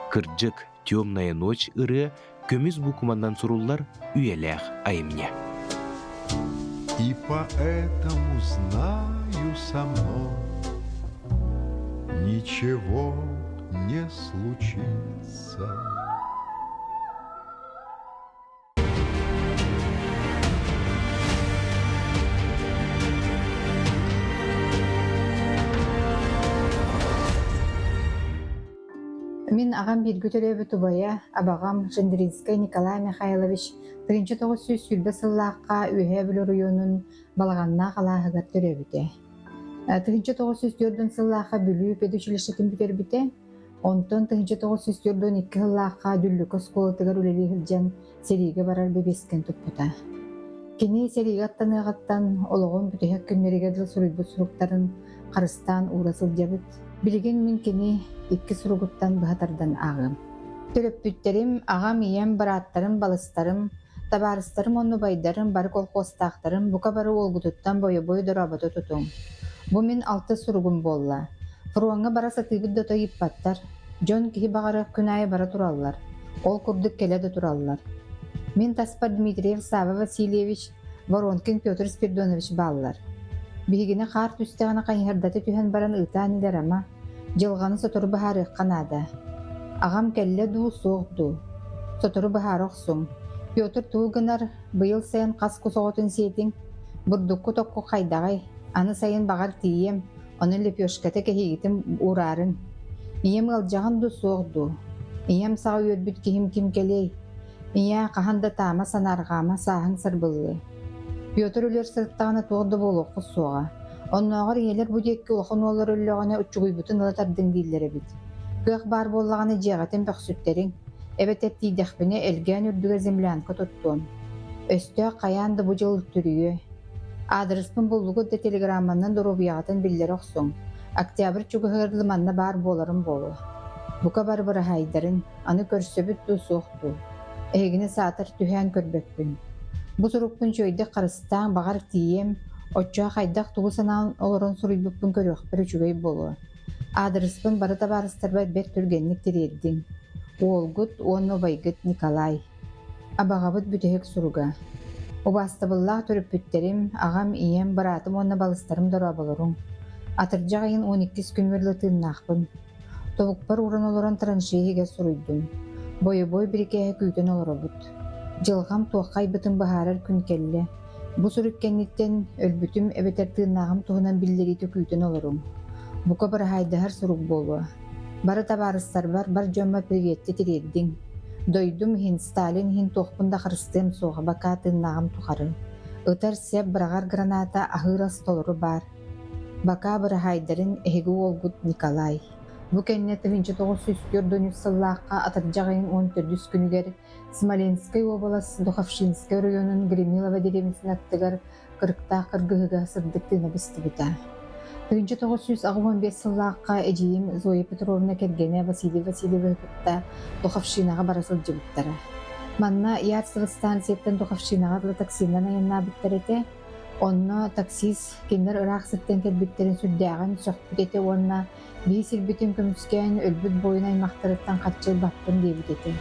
Кырдьык, «Темная ночь» ырыа көмүс буукуманнан суруллар үйэлээх айымньы. И поэтому знаю со мной Ничего не случится. Мин аҕам бииргэ төрөөбүт убайа, абаҕам Жендринскэй Николай Михайлович 1920 сыллаахха Үөһээ Бүлүү оройуонун Балаҕаннаах алааһыгар төрөөбүтэ. 1904 сыллаахха Бүлүү педучилищетын бүтэрбитэ. Онтон 1942 сыллаахха Дүллүкү оскуолатыгар үлэлии сылдьан сэриигэ барар бэбиэскэни туппута. Кини сэриигэ аттаныаҕыттан олоҕун бүтэһик күннэригэр дылы суруйбут суруктарын харыстаан уура сылдьабыт. Билигин мин кини икки суругуттан быһа тардан ааҕыам. Төрөппүттэрим, аҕам, ийэм, бырааттарым, балыстарым, табаарыстарым уонна убайдарым, бары колхуостаахтарым бука бары уолгутуттан бойобуой дорообото тутуҥ. Бу мин алтыс суругум буолла. Фроҥҥа бара сатыыбыт да отой ыыппаттар. Дьон киһи баҕарыах күн аайы бара тураллар. Ол курдук кэлэ да тураллар. Мин таспар Дмитриев Сава Васильевич, Воронкин Петр Спиридонович бааллар. Биһигини хаар түстэҕинэ хайыһардата түһэн баран ыытаан илэр ама, дьылҕаны сотору быһаарыахха наада. Аҕам кэллэ дуу, суох дуу? Сотору быһаара охсуҥ. Петр тугу гынар, быйыл сайын хас кус оҕотун сиэтиҥ? Бурдуккут окку хайдаҕый? Аны сайын баҕар тиийиэм, Ону лепешката кэһиигитин уураарыҥ. Ийэм ыалдьаҕын дуу, суох дуу? Ийэм саҕа үөрбүт киһим ким кэлиэй? Ийээ, хаһан да таама санаарҕаама, сааһыҥ сарбыллыа. Петр өлөр сырыттаҕына туох да буолуоххут суоҕа. Оннооҕор ийэлэр бу диэки улахан уоллар өллөҕүнэ уччугуйбутун ыла тардыҥ дииллэр эбит. Кыах баар буоллаҕына дьиэҕитин бөхсүттэриҥ, эбэтэр тиийдэхпинэ элгээн үрдүгэр землянка туттуом. Өстөөх хайаан да бу дьыл үлтүрүйүө. Аадырыспын буллугут да телеграмманан доруобуйаҕытын биллэрэ охсуҥ. Октябрь чугаһыгар дылы манна баар буоларым буолуо. Бука бары быраһаайдарын, аны көрсөбүт дуу, суох дуу. Эһигини саатар түһээн көрбөппүн. Бу сурукпун үчүгэйдик харыстааҥ, баҕар тиийиэм, оччоҕо хайдах тугу санаан олорон суруйбуппун көрүөхпэр үчүгэй буолуо. Аадырыспын бары табаарыстарбар бэрт түргэнник тириэрдиҥ. Уолгут уонна убайгыт Николай. Абаҕабыт бүтэһик суруга Убаастабыллаах төрөппүттэрим, аҕам, ийэм, быраатым уонна балыстарым дорооболоруҥ. Атырдьах ыйын 12-ис күммэр ыла тыыннаахпын. Тобукпар ууран олорон траншея иһигэр суруйдум. Бойобуой бирикээһи күүтэн олоробут. Дьылҕам туохха айбытын быһаарар күн кэллэ. Бу сурук кэнниттэн өлбүтүм эбэтэр тыыннааҕым туһунан биллэриитэ күүтэн олоруҥ. Бука быраһаайдаһар сурук буолуо. Бары табаарыстарбар, бар дьоммор приветти тириэрдиҥ. Дойдум иһин, Сталин иһин туохпун да харыстыам суоҕа, бакаа тыыннааҕым тухары. Ытар сэп, быраҕар граната, аһыыр ас толору баар. Бакаа быраһаайдарын эһиги уолгут Николай. Бу кэннэ 1943 сыллаахха атырдьах ыйын 14 күнүгэр Смоленскай уобалас Духовщинскай оройуонун Гремилово дэриэбинэтин аттыгар кырыктаах кыргыһыыга сырдык тыына быстыбыта. 1985 сыллаахха эдьиийим Зоя Петровна кэргэнэ Василий Васильевиһы кытта Духовщинаҕа бара сылдьыбыттара. Манна Ярцево станцияттан Духовщинаҕа дылы таксинан айаннаабыттар этэ. Онно таксист кинилэр ыраах сиртэн кэлбиттэрин сүрдээҕин сөхпүт этэ уонна Биир сирбитин көмүскээн өлбүт буойун аймахтарыттан харчы ылбаппын диэбит этэ.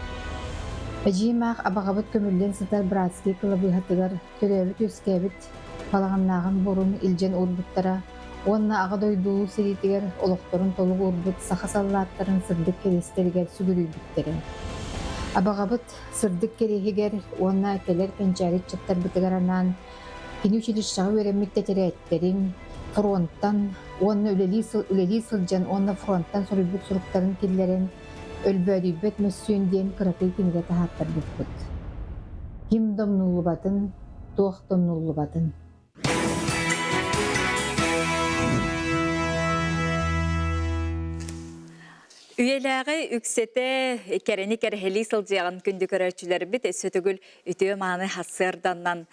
Эдьиийим аах абаҕабыт көмүллэн сытар братский кылабыыһатыгар төрөөбүт-үөскээбит балаҕаннааҕын буорун илдьэн уурбуттара уонна Аҕа дойду Улуу сэриитигэр олохторун толук уурбут саха саллааттарын сырдык кэриэстэригэр сүгүрүйбүттэрэ. Абаҕабыт сырдык кэриэһигэр уонна кэлэр кэнчээри ыччаттарбытыгар анаан кини училищеҕа үөрэммит тэтэрээттэрин, фронтан уонна үлэлии, үлэлии сылдьан уонна фронтан суруйбут суруктарын киллэрэн Өлбөөдүйбэт мөссүөн диэн кыракый кинигэ таһааттарбыппыт. Ким домнуллубатын, туох домнуллубатын. Үйэлээҕи үксэтэ кэрэни кэрэһэлии сылдьыаҕын күндү көрөөччүлэрбит өссө төгүл үтүө-мааны сарсыарданнан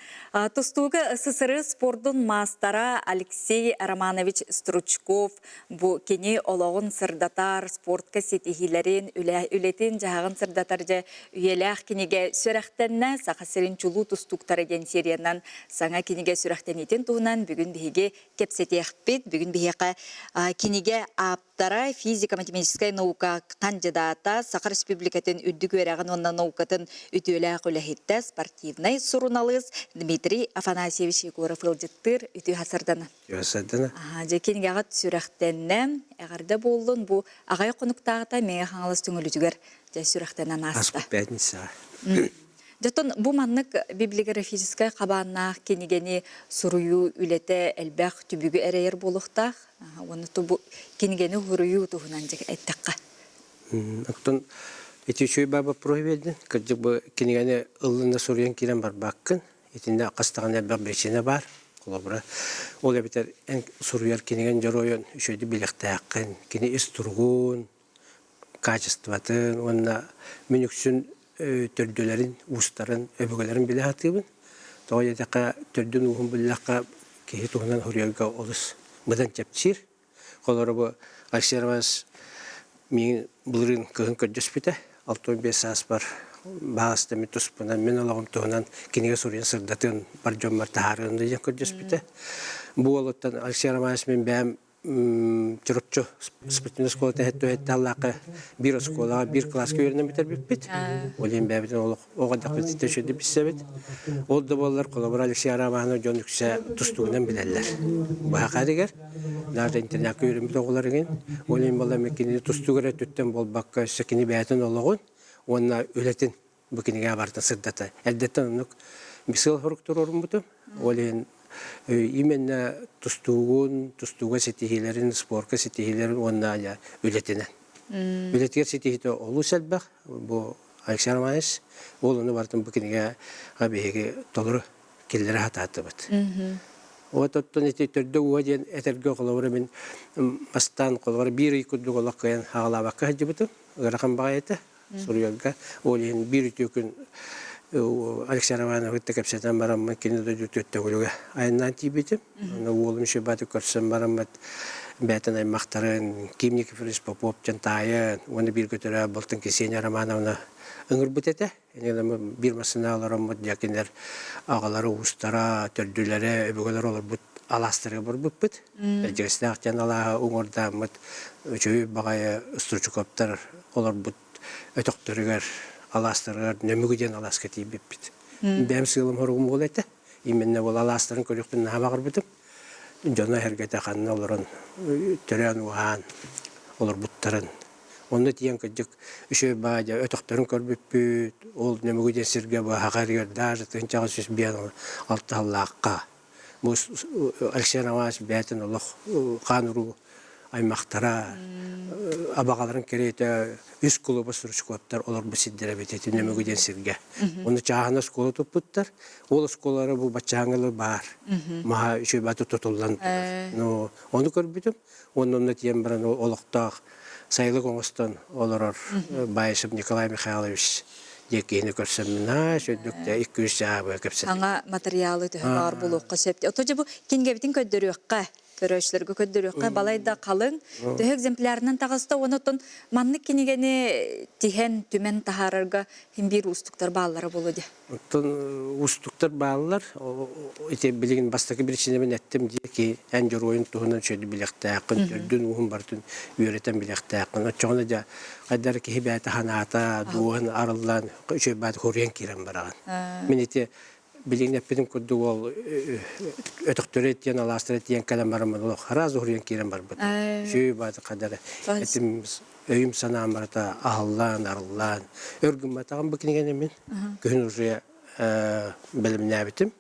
тустууга СССР спордун маастара Алексей Романович Стручков бу кини олоҕун сырдатар, спортка ситиһиилэрин, үлэтин-дьаһаҕын сырдатар дьэ үйэлээх кинигэ сүрэхтэннэ. Саха сирин чулуу тустууктара диэн сериянан саҥа кинигэ сүрэхтэниитин туһунан бүгүн биһиги кэпсэтиэхпит. Бүгүн биһиэхэ кинигэ ааптара физико-математическай наука наука кандидата, Саха Республикатын үрдүк үөрэҕин уонна наукатын үтүөлээх үлэһиттэ, спортивнай суруналыыс Дмитрий Афанасьевич Егоров ыалдьыттыыр үтүө хасардана. Үтүө Дьэ кинигэҕит сүрэхтэннэ, эҕэрдэ буоллун бу аҕай хонуктааҕыта Мэҥэ Хаҥалас түҥүлүтүгэр дьэ сүрэхтэнэн ааста. Пятница. Дьоттон бу маннык библиографическай хабааннаах кинигэни суруйуу үлэтэ элбэх түбүгү эрэйэр буолуохтаах. Уонна бу кинигэни суруйуу туһунан дьэ эттэххэ. Оттон ити үчүгэй баа боппуруоһу биэрдин. Кырдьык бу кинигэни ыллын да суруйан киирэн барбаккын. Итиннэ хастаҕына элбэх причина баар. Холобура, ол эбэтэр эн суруйар кинигэн дьоруойун үчүгэйдик билиэхтээххин, кини ис туругун, качествотын уонна мин үксүн төрдүлэрин, уустарын, өбүгэлэрин билэ сатыыбын. Тоҕо диэтэххэ, төрдүн ууһун биллэххэ, киһи туһунан суруйарга олус быдан чэпчиир. Холобура, бу Алексей Романович миигин былырыын кыһын көрдөспүтэ. 65 сааспар баҕас мин туспунан, мин олоҕум туһунан кинигэ суруйан сырдатыан бар дьоммор таһаарыан диэн көрдөспүтэ. Бу уолуттан Алексей Романович мин бэйэм Чурапчы спортивнай оскуолатын түһэттэ биир оскуолаҕа биир кылааска үөрэнэн бүтэрбиппит. Ол иһин бэйэбитин олох оҕо эрдэхпититтэн үчүгэйдик билсэбит. Ол да буоллар, холобура, Алексей Романович дьон үксэ тустуугунан билэллэр. Быһаха эригэр, даже интернакка үөрэммит оҕолор игин. Ол иһин буолла кинини тустууг эрэ өттүттэн буолбакка, өссө кини бэйэтин олоҕун уонна үлэтин бу кинигэ барытын сырдата. Эрдэттэн оннук сыал сорук туруоруммутум. Ол иһин именно тустуугун, тустууга ситиһиилэрин, спорка ситиһиилэрин уонна үлэтинэн. Үлэтигэр ситиһиитэ олус элбэх. Бу Алексей Романович ол ону барытын бу кинигэ биһиги толору киллэрэ сатаатыбыт. Вот оттон ити төрдө ууһа диэн этэргэ холобура мин бастаан холобура биир ый курдук олох кыайан хаалаабакка сылдьыбытым. Ыарахан баҕайы этэ. Суруйарга. Ол иһин биир үтүө күн Алексей Романовы кытта кэпсэтэн бараммын кини дойдутугар Төҥүлүгэ айаннаан тиийбитим. Аны уолум Шибаты көрсөн бараммыт бэйэтин аймахтарын Ким Никифорович Попов диэн таайын уонна бииргэ төрөөбүт балтын Ксения Романовна ыҥырбыт этэ. Инньэ биир массыына олороммут дьэ кинилэр аҕалара уустара, төрдүлэрэ, өбүгэлэр олорбут алаастарыгар барбыппыт. Эрдьигэстээх диэн алааһы уҥуордааммыт үчүгэй баҕайы Стручковтар олорбут өтөхтөрүгэр, алаастарыгар Нөмүгү диэн алааска тиийбиппит. Бэйэм сыалым хоругум буола этэ. Именно ол алаастарын көрүөхпүн наһаа баҕарбытым. Дьоно-сэргэтэ ханна олорон төрөөн-ууһаан олорбуттарын. Онно тиийэн кырдьык үчүгэй баҕа дьэ өтөхтөрүн көрбүппүт. Ол Нөмүгү диэн сиргэ быһаҕа эригэр даже тыһыынчаҕа 156 сыллаахха бу Алексей Романович бэйэтин олох хаан уруу аймахтара абаҕаларын кэриэтэ үс кулуба Стручковтар олорбут сирдэрэ эбит ити Нөмүгү диэн сиргэ. Ону чааһына оскуола туппуттар. Ол оскуолалара бу баччааҥҥылар баар. Маһа үчүгэй баты тутуллан турар. Ну, ону көрбүтүм. Уонна онно тиийэн баран олохтоох сайылык оҥостон олорор Баишев Николай Михайлович диэн киһини көрсөммүн аа сүрдүк икки-үс чаабыга кэпсэтим. Саҥа матырыйаалы төһө баар буолуохха сөп. Ото дьэ бу кинигэбитин көрдөрүөххэ, көрөөччүлэргэ көрдөрүөххэ балай да халыҥ, төһө экземплярынан таҕыста уонна оттон маннык кинигэни тиһэн, түмэн таһаарарга син биир уустуктар бааллара буолуо дии. Оттон уустуктар бааллар. Ити билигин бастакы биричиинэбин эттим дии ки эн дьоруойун туһунан үчүгэйдик билиэхтээххин, төрдүн-ууһун барытын үөрэтэн билиэхтээххин. Оччоҕуна дьэ хайдах киһи бэйэтэ санаата, дууһан арыллан, үчүгэй баҕайытык хоруйан киирэн бараҕын. Мин ити билигин эппитим курдук ол өтөхтөрү тиэн алаастары тиэн кэлэн бараммын олох араас уһуруйан киирэн барбыт. Үчүгэй баҕайытык хайдах этим өйүм-санаам барыта аһыллан, арыллан, өр гымматаҕым бу кинигэни мин күһүн уже бэлэмнээбитим.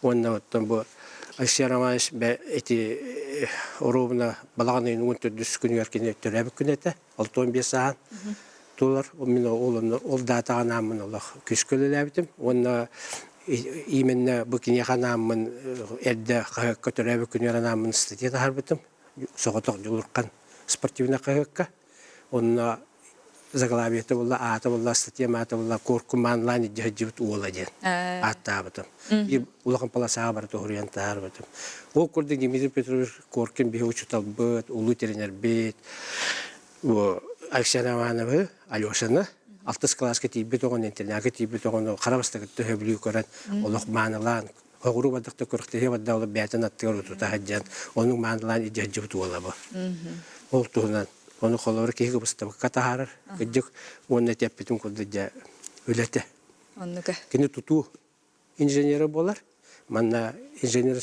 Уонна оттон бу Алексей Романович ити оруобуна балаҕан ыйын 14 күнүгэр кини төрөөбүт күнэ этэ, 65 сааһын туолар. Мин ол ол даатаҕа анааммын олох күүскэ үлэлээбитим. Уонна именно бу киниэхэ анааммын эрдэ хаһыакка төрөөбүт күнүгэр анааммын статья таһаарбытым. Соҕотох Дьулурхан спортивнай хаһыакка. Онно заглавиета буолла, аата буолла, статьям аата буолла Куоркун маанылаан илдьэ сылдьыбыт уола диэн ааттаабытым. Биир улахан полосаҕа барыта уһуруйан таһаарбытым. Ол курдук Дмитрий Петрович Коркин биһи учууталбыт, улуу тренербит, бу Алексей Романовы, Алешаны алтыс кылааска тиийбит оҕону, интернакка тиийбит оҕону хара бастакыттан сөбүлүү көрөн олох маанылаан Оҕуруу бардахта күрэхтэһии барда ол бэйэтин аттыгар утута сылдьан оннук маанылаан илдьэ сылдьыбыт уола бу. Ол туһунан. Ону холобура киһи кыбыстабакка таһаарар. Кырдьык уонна эппитим курдук дьэ үлэтэ. Оннука. Кини тутуу инженерэ буолар. Манна инженер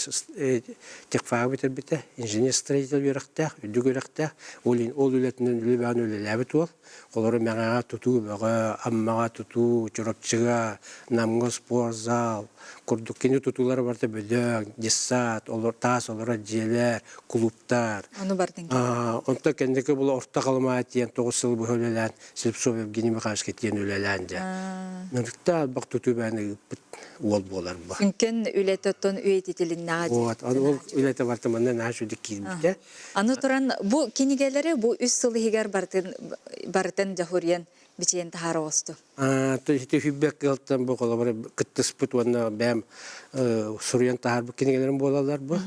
техфагы бүтэрбитэ, инженер-строитель үөрэхтээх, үрдүк үөрэхтээх. Ол ол үлэтинэн үлэ бөҕөнү үлэлээбит уол. Холоро Мэҥэҕэ тутуу бөҕө, Аммаҕа тутуу, Чурапчыга, Намҥа спортзал курдук кини тутуулара барыта бөдөҥ, детсад, олор, таас олорор дьиэлэр, кулууптар. Ону бардын. Онтон кэнники була Орто Халымаа тиийэн 9 сыл быһа үлэлээн Слепцов Евгений Михайловичка тиийэн үлэлээн дьэ. Нырыкта албах тутуу бэйэни ыыппыт уол буолар бу. Сүҥкэн үлэтэ оттон үйэтитилиннэҕэ Вот, ол үлэтэ барыта манна наһаа үчүгэй киирбитэ. Аны туран бу кинигэлэри бу үс сыл иһигэр барытын барытын дьаһуруйан бичийэн таһаара оҕусту. Ити хүббэк кыалтан бу холобура кыттыспыт уонна бэйэм суруйан таһаарбыт кинигэлэрим буолаллар бу.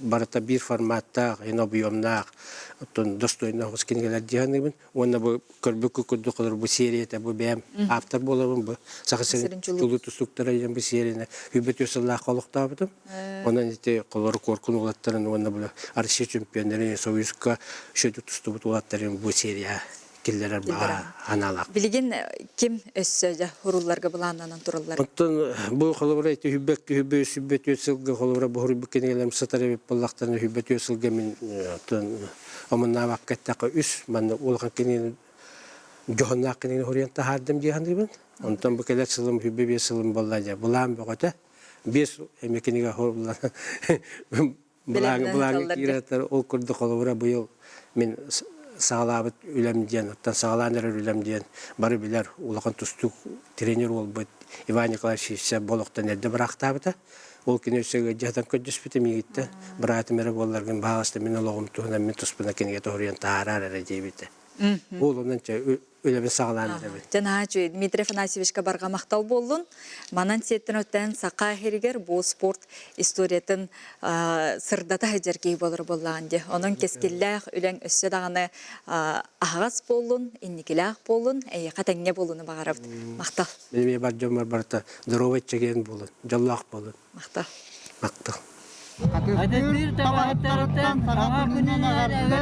Барыта биир форматтаах, ин объемнаах, оттон достойнаах кинигэлэр дии саныыбын. Уонна бу көрбүккү курдук олор бу серията бу бэйэм автор буолабын бу Саха сирин чулуу тустууктара диэн бу серияны хүббэ түөрт сыллаахха олохтообутум. Онон ити холору Куоркун уолаттарын уонна бу Россия чемпионнарын Союзка шөдүк тустубут уолаттарын бу серия киллэрэр баҕа аналаах. Билигин ким өссө дьэ хурулларга былааннанан тураллар? Оттон бу холобура ити хүббэк хүббэ үс хүббэ түөрт сылга холобура бу хоруйбут кинигэлэрим сытар эбит буоллахтарына хүббэ түөрт сылга мин оттон омуннаабакка эттэххэ үс манна улахан кинигэни дьоһуннаах кинигэни хоруйан таһаардым дии саныыбын. Онтон бу кэлэр сылым 25 сылым буолла дьэ былаан бөҕөтө. Биэс эмиэ кинигэ хоруйуллан былааҥҥа киирэтэр ол курдук холобура быйыл мин саҕалаабыт үлэм диэн оттон саҕалаан эрэр үлэм диэн бары билэр улахан тустуук тренер уолбут Иван Николаевич Сивцев бу олохтон эрдэ быраахтаабыта. Ол кини өссө ыалдьыһытан көрдөспүтэ миигиттэн быраатым эрэ буолларгын баҕаста мин олоҕум туһунан мин туспунан кинигэ тоһуруйан таһаараар эрэ диэбитэ. Ол онон чэ үлэбин саҕалаан эрэбин. Дьэ наһаа үчүгэй Дмитрий Афанасьевичка барҕа махтал буоллун. Манан сиэттэн өттөөн саха иһиригэр бу спорт историятын сырдата сылдьар киһи буолар буоллаҕын дии. Онон кэскиллээх үлэҥ өссө даҕаны аһаҕас буоллун, инникилээх буоллун, эйиэхэ тэҥҥэ буолууну баҕарабыт. Махтал. Мин эмиэ бар дьоммор барыта здоровай чэгиэн буолун, дьоллоох буолун. Махтал. Махтал. Атыыр табаһыттарыттан саҥа күнүнэн эҕэрдэ!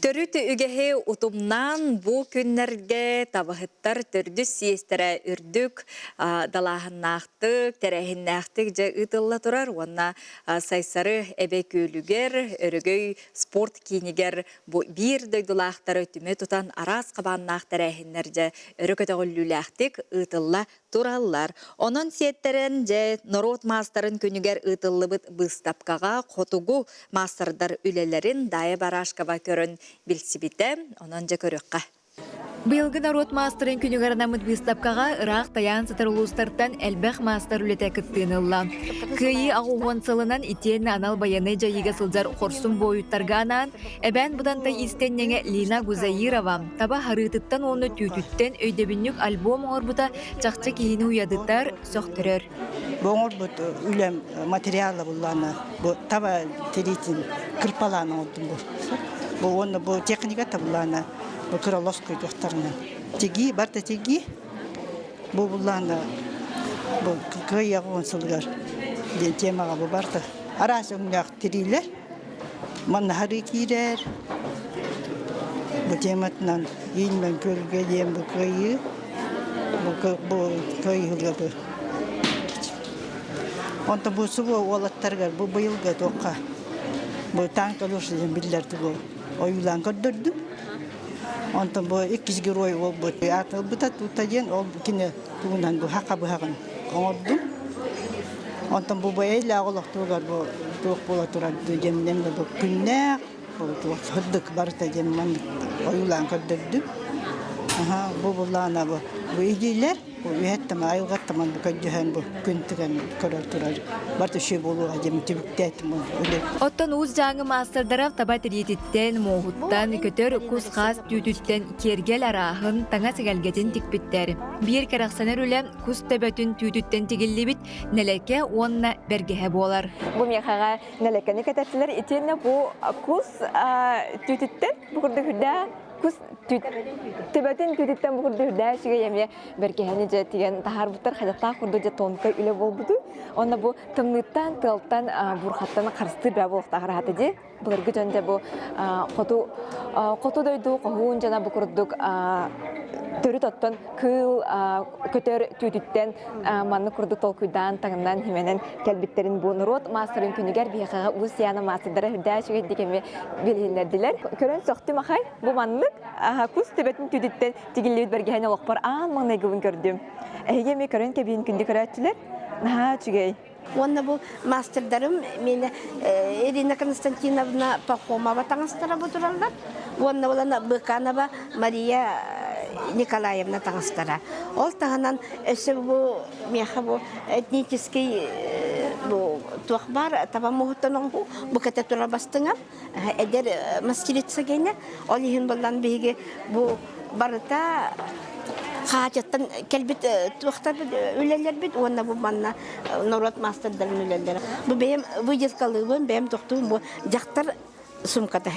Төрүт үгэһи утумнаан бу күннэргэ табаһыттар төрдүс сиэстэрэ үрдүк далааһыннаахтык, тэрээһиннээхтик дьэ ыытылла турар уонна Сайсары эбэ күөлүгэр, Өрөгөй спорт киинигэр бу биир дойдулаахтары түмэ тутан араас хабааннаах тэрээһиннэр дьэ өрө көтөҕүллүүлээхтик ыытылла тураллар. Онон сиэттэрэн дьэ норуот маастарын күнүгэр ыытыллыбыт быыстапкаҕа хотугу маастардар үлэлэрин Дая Барашкова көрөн билсибитэ. Онон дьэ көрүөххэ. Быйылгы норуот маастарын күнүгэр анаммыт быыстапкаҕа ыраах тайаан сытар улуустартан элбэх маастар үлэтэ кыттыыны ылла. Кыайыы аҕуһуон сылынан итиэннэ анал байыаннай дьайыыга сылдьар хорсун буойуттарга анаан Эбээн Бытантай иистэнньэҥэ Лина Гузаирова таба харыытыттан уонна түүтүттэн өйдөбүнньүк альбом оҥорбута чахчы киһини уйадытар, сөхтөрөр. Бу оҥорбут үлэм материала буллаана бу таба тириитин кырпалаан оҥордум бу. Бу уонна бу техника табыллаана бу кыра лоскуй туохтарынан. Тигии барта тигии бу буллаана бу кыайыаҕа уон сылыгар диэн темаҕа бу барта араас өҥнөөх тириилэр манна харыы киирэр бу тематынан Иинмэн күөлгэ диэн бу кыайыы бу кыайыыга бу Онтон бу субу уолаттарыгар бу быйылгы туохха бу танк Алеша диэн биллэрди бу ойуулаан көрдөрдүм. Онтон бу иккис герой буолбут аатырбыта тута диэн ол кини тугунан бу хака быһаҕын оҥордум. Онтон бу бэйэлээх олохтугар бу туох буола турар диэн бу күннээх бу сырдык барыта диэн маннык ойуулаан көрдөрдүм. Аха бу буллаана бу бу идиилэр. Бу үһэттэн айылҕаттан манна көрдөһөн бу күн тыган көрөр турар барыта үчүгэй буолуоҕа диэн түбүктээтим үлэ. Оттон Уус Дьааҥы маастардара таба тириититтэн, муоһуттан, көтөр кус-хаас түүтүттэн киэргэл арааһын, таҥас эгэлгэтин тикпиттэр. Биир кэрэхсэнэр үлэ кус төбөтүн түүтүттэн тигиллибит нэлэкэ уонна бэргэһэ буолар. Бу миэхэҕэ нэлэкэни кэтэттилэр. Итиэннэ бу кус түүтүттэн бу курдук үрдээх кус төбөтүн түүтүттэн бу курдук үрдээх үчүгэй эмиэ бэргэһэни дьэ тигэн таһаарбыттар хайдахтаах курдук дьэ тонкай үлэ буолбутуй. Онно бу тымныыттан, тыалтан, бурхаттан харыстыыр бää буолуохтаах араһата дии. Былыргы дьон дьэ бу хоту хоту дойду хоһуун дьоно бу курдук төрүт оттон кыыл көтөр түүтүттэн маннык курдук толкуйдаан таҥнан химэнэн кэлбиттэрин бу норуот маастарын күнүгэр биһиэхэҕэ Уус Яна маастардара үрдээх үчүгэйдик эмиэ билиһиннэрдилэр. Көрөн сөхтүм ахай бу маннык кус төбөтүн түүтүттэн тигиллибит бэргэһэни олохпор аан маҥнайгыбын көрдүм. Эһиги эмиэ көрөн кэбиһин күндү көрөөччүлэр. Наһаа үчүгэй. Уонна бу мастердарым миэнэ Ирина Константиновна Пахомова таҥастара бу тураллар. Уонна булана Быканова Мария Николаевна таҥастара. Ол таһынан өссө бу миэхэ бу этнический бу туох баар таба муһуттан оҥоһуу бу кэтэ турар бастыҥа эдэр мастерица гене. Ол иһин буллан биһиги бу барыта хаачаттан кэлбит туохтарбыт үлэлэрбит уонна бу манна норуот маастардарын үлэлэрэ. Бу бэйэм выделкалыыбын, бэйэм тохтуум бу дьахтар сумката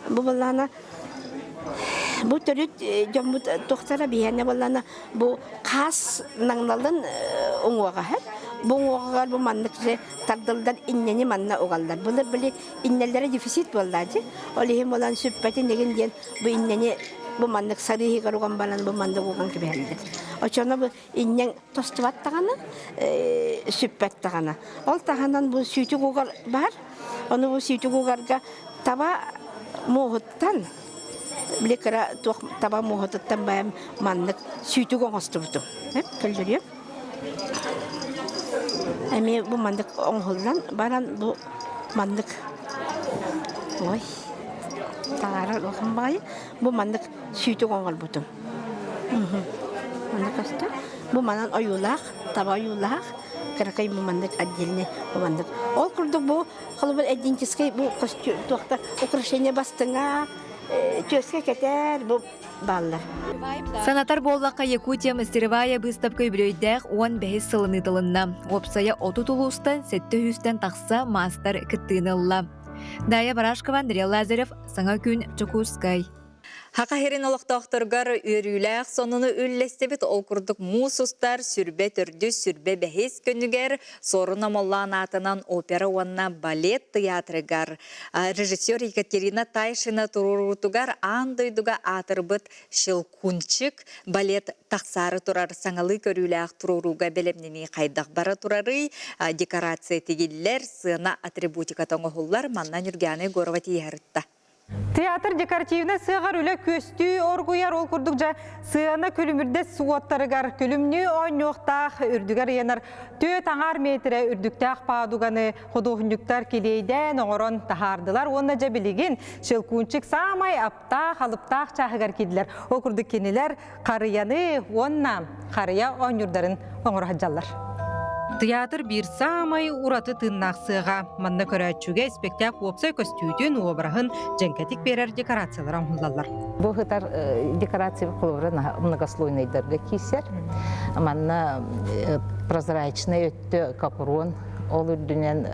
Бу баллаана бу төрүт дьоммут туохтара биһиэнэ баллаана бу хаас наҥналын уҥуоҕа бу уҥуоҕар бу маннык тардыллар иннэни манна угаллар. Былыр били иннэллэрэ дефицит буоллаа дии. Ол иһин буолан сүппэтин игин диэн бу иннэни бу маннык сарыыһыгар уган баран бу маннык уган кэбиһэллэр. Оччоно бу иннэҥ тостубат даҕаны, сүппэт даҕаны. Ол таһынан бу сүүтүк угар баар. Ону бу сүүтүк угарга таба муоһуттан били кыра туох таба муоһутуттан байам маннык сүүтүк оҥостубутум. Көллөрүөм. Эмиэ бу маннык оҥоһуллан баран бу маннык ой таҥара улахан баҕайы бу маннык сүүтүк оҥорбутум. Маннык көстөр. Бу манан ойуулаах, таба ойуулаах, кыракый бу маннык отдельный бу маннык. Ол курдук бу холобур этническэй бу костюм туохта украшение бастыҥа түөскэ кэтэр бу бааллар. Санатар буоллахха, Якутия мастеровая быыстапка үбүлүөйдээх 15 сылын ыытылынна. Уопсайа 30 улуустан 700-тэн тахса маастар кыттыыны ылла. Дая Барашкова, Андрей Лазарев, Саҥа күн, Дьокуускай. Хаха сирин олохтоохторугар үөрүүлээх сонуну үллэстибит. Ол курдук муус устар сүрбэ төрдүс, сүрбэ бэһис күнүгэр Суорун Омоллоон аатынан опера уонна балет тыйаатырыгар режиссер Екатерина Тайшина туруоруутугар аан дойдуга аатырбыт «Щелкунчик» балет тахсаары турар саҥалыы көрүүлээх туруорууга бэлэмнэнии хайдах бара турарый, декорация тигиллэр, сыана атрибутиката оҥоһуллар. Манна Нюргиана Егорова тиийэ Театр декоративнай сыаҕар үлэ күөстүү оргуйар, ол курдук дьэ сыана күлүмүрдэс уоттарыгар күлүмнүү оонньуохтаах үрдүгэр ыйанар түөрт аҥаар метрэ үрдүктээх паадуганы худуоһунньуктар килиэйдээн оҥорон таһаардылар уонна дьэ билигин Щелкунчик саамай аптаах, алыптаах чааһыгар киирдилэр. Ол курдук кинилэр харыйаны уонна харыйа оонньуурдарын оҥоро сылдьаллар. Тыйаатыр биир саамай ураты тыыннаах сыаҕа. Манна көрөөччүгэ испэктээк уопсай көстүүтүн, уобараһын дьэҥкэтик биэрэр декорациялар оҥоһуллаллар. Бу сытар декорация холобура многослойнайдарга киирсэр. Манна прозрачнай өттө капрон, ол үрдүнэн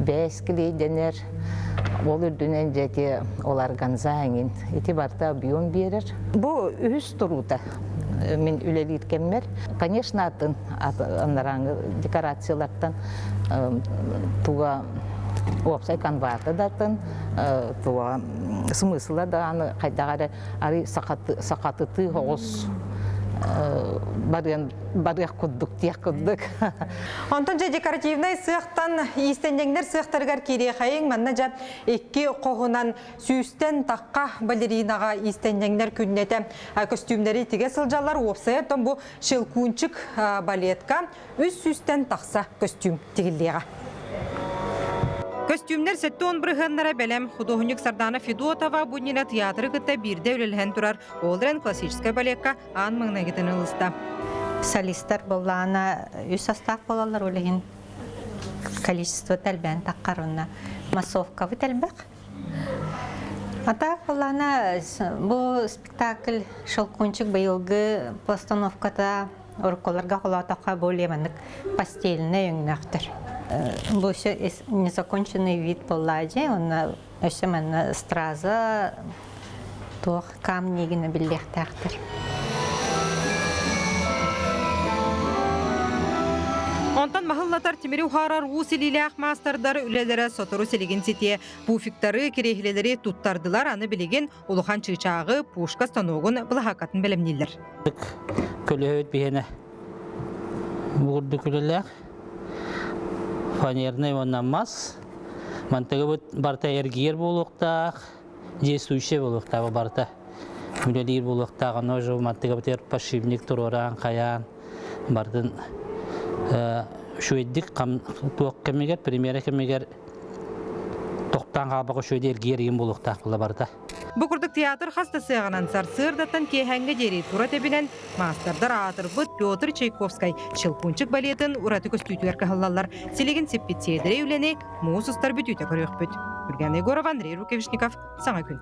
бээс килиэйдэнэр, ол үрдүнэн дьэти ол органза эҥин. Ити барыта объем биэрэр. Бу үһүс туруута мин үлэлиир кэммэр. Конечно, атын анарааҥы декорациялартан туга уопсай канвата да атын, туга смысла да аны хайдах эрэ арый сахатытыы оҕус барыан барыах курдук диэх курдук. Онтон дьэ декоративнай сыахтан иистэнньэҥнэр сыахтарыгар киириэхэйиҥ манна дьэ икки хоһунан сүүстэн тахха балеринаҕа иистэнньэҥнэр күннэтэ көстүүмнэри тигэ сылдьаллар. Уопсайа оттон бу Щелкунчик балетка үс сүүстэн тахса көстүүм тигиллиэҕэ. Көстүүмнэр 70 бырыһыаннара бэлэм. Худуоһунньук Сардана Федотова бу иннинэ тыйаатыры кытта биирдэ үлэлэһэн турар Ол эрэн классическай балекка аан маҥнайгытын ылыста. Солистар буоллаҕына үс састаах буолаллар, ол иһин количество элбээн таххар уонна массовкабыт элбэх. А так буоллаҕына бу спектакль «Щелкунчик» быйылгы постановката уруккуларга холоотоххо более маннык постельнай өҥнөөхтөр. Бу еще незаконченный вид буоллаа дьэ, уонна өссө манна страза туох камни гына биллиэхтээхтэр. Онтон маһыллатар тимири уһаарар уус илиилээх маастардар үлэлэрэ сотору силигин ситиэ. Пуфиктары, кириэһилэлэри туттардылар, аны билигин улахан чыычааҕы, пушка станогун былаһааккатын бэлэмнииллэр. Көлөһөт биһиэнэ бугурду күлэлээх фанерный уонна мас. Мантыгыбыт барыта эргийэр буолуохтаах, действующий буолуохтаах барыта үлэлиир буолуохтаах. Ону уже мантыгыбытыгар подшипник туруораан, хайаан бардын үчүгэйдик туох кэмигэр, премьера кэмигэр тохтоон хаалбакка үчүгэйдик эргийэр игин буолуохтаах була барыта. Бу курдук театр хас да сыаҕынан сарсыардаттан киэһээҥҥэ диэри тура тэбинэн маастардар аатырбыт Петр Чайковскай Щелкунчик балетын ураты көстүүтүгэр кыһаллаллар. Силигин сиппит сиэдэрэй үлэни муус устар бүтүүтэ көрүөхпүт. Юрген Егоров, Андрей Рукавишников, Саҥа күн.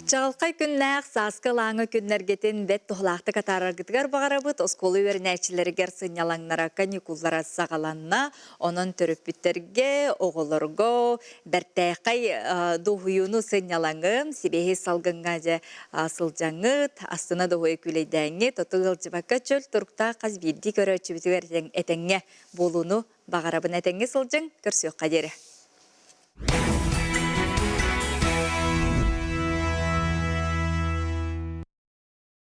Чаҕылхай күннээх сааскы ылааҥы күннэргитин бэрт туһалаахтык атаараргытыгар баҕарабыт. Оскуола үөрэнээччилэригэр сынньалаҥнара, каникуллара саҕаланна. Онон төрөппүттэргэ, оҕолорго бэртээхэй дуоһуйууну сынньалаҥын, сибиэһэй салгыҥҥа дьэ сылдьаҥҥыт, астына дуоһуйа күүлэйдээҥҥит, оту ыалдьыбакка чөл туруктаах хас биирдии көрөөччүбүтүгэр этэҥҥэ буолууну баҕарабын. Этэҥҥэ сылдьыҥ, көрсүөххэ диэри.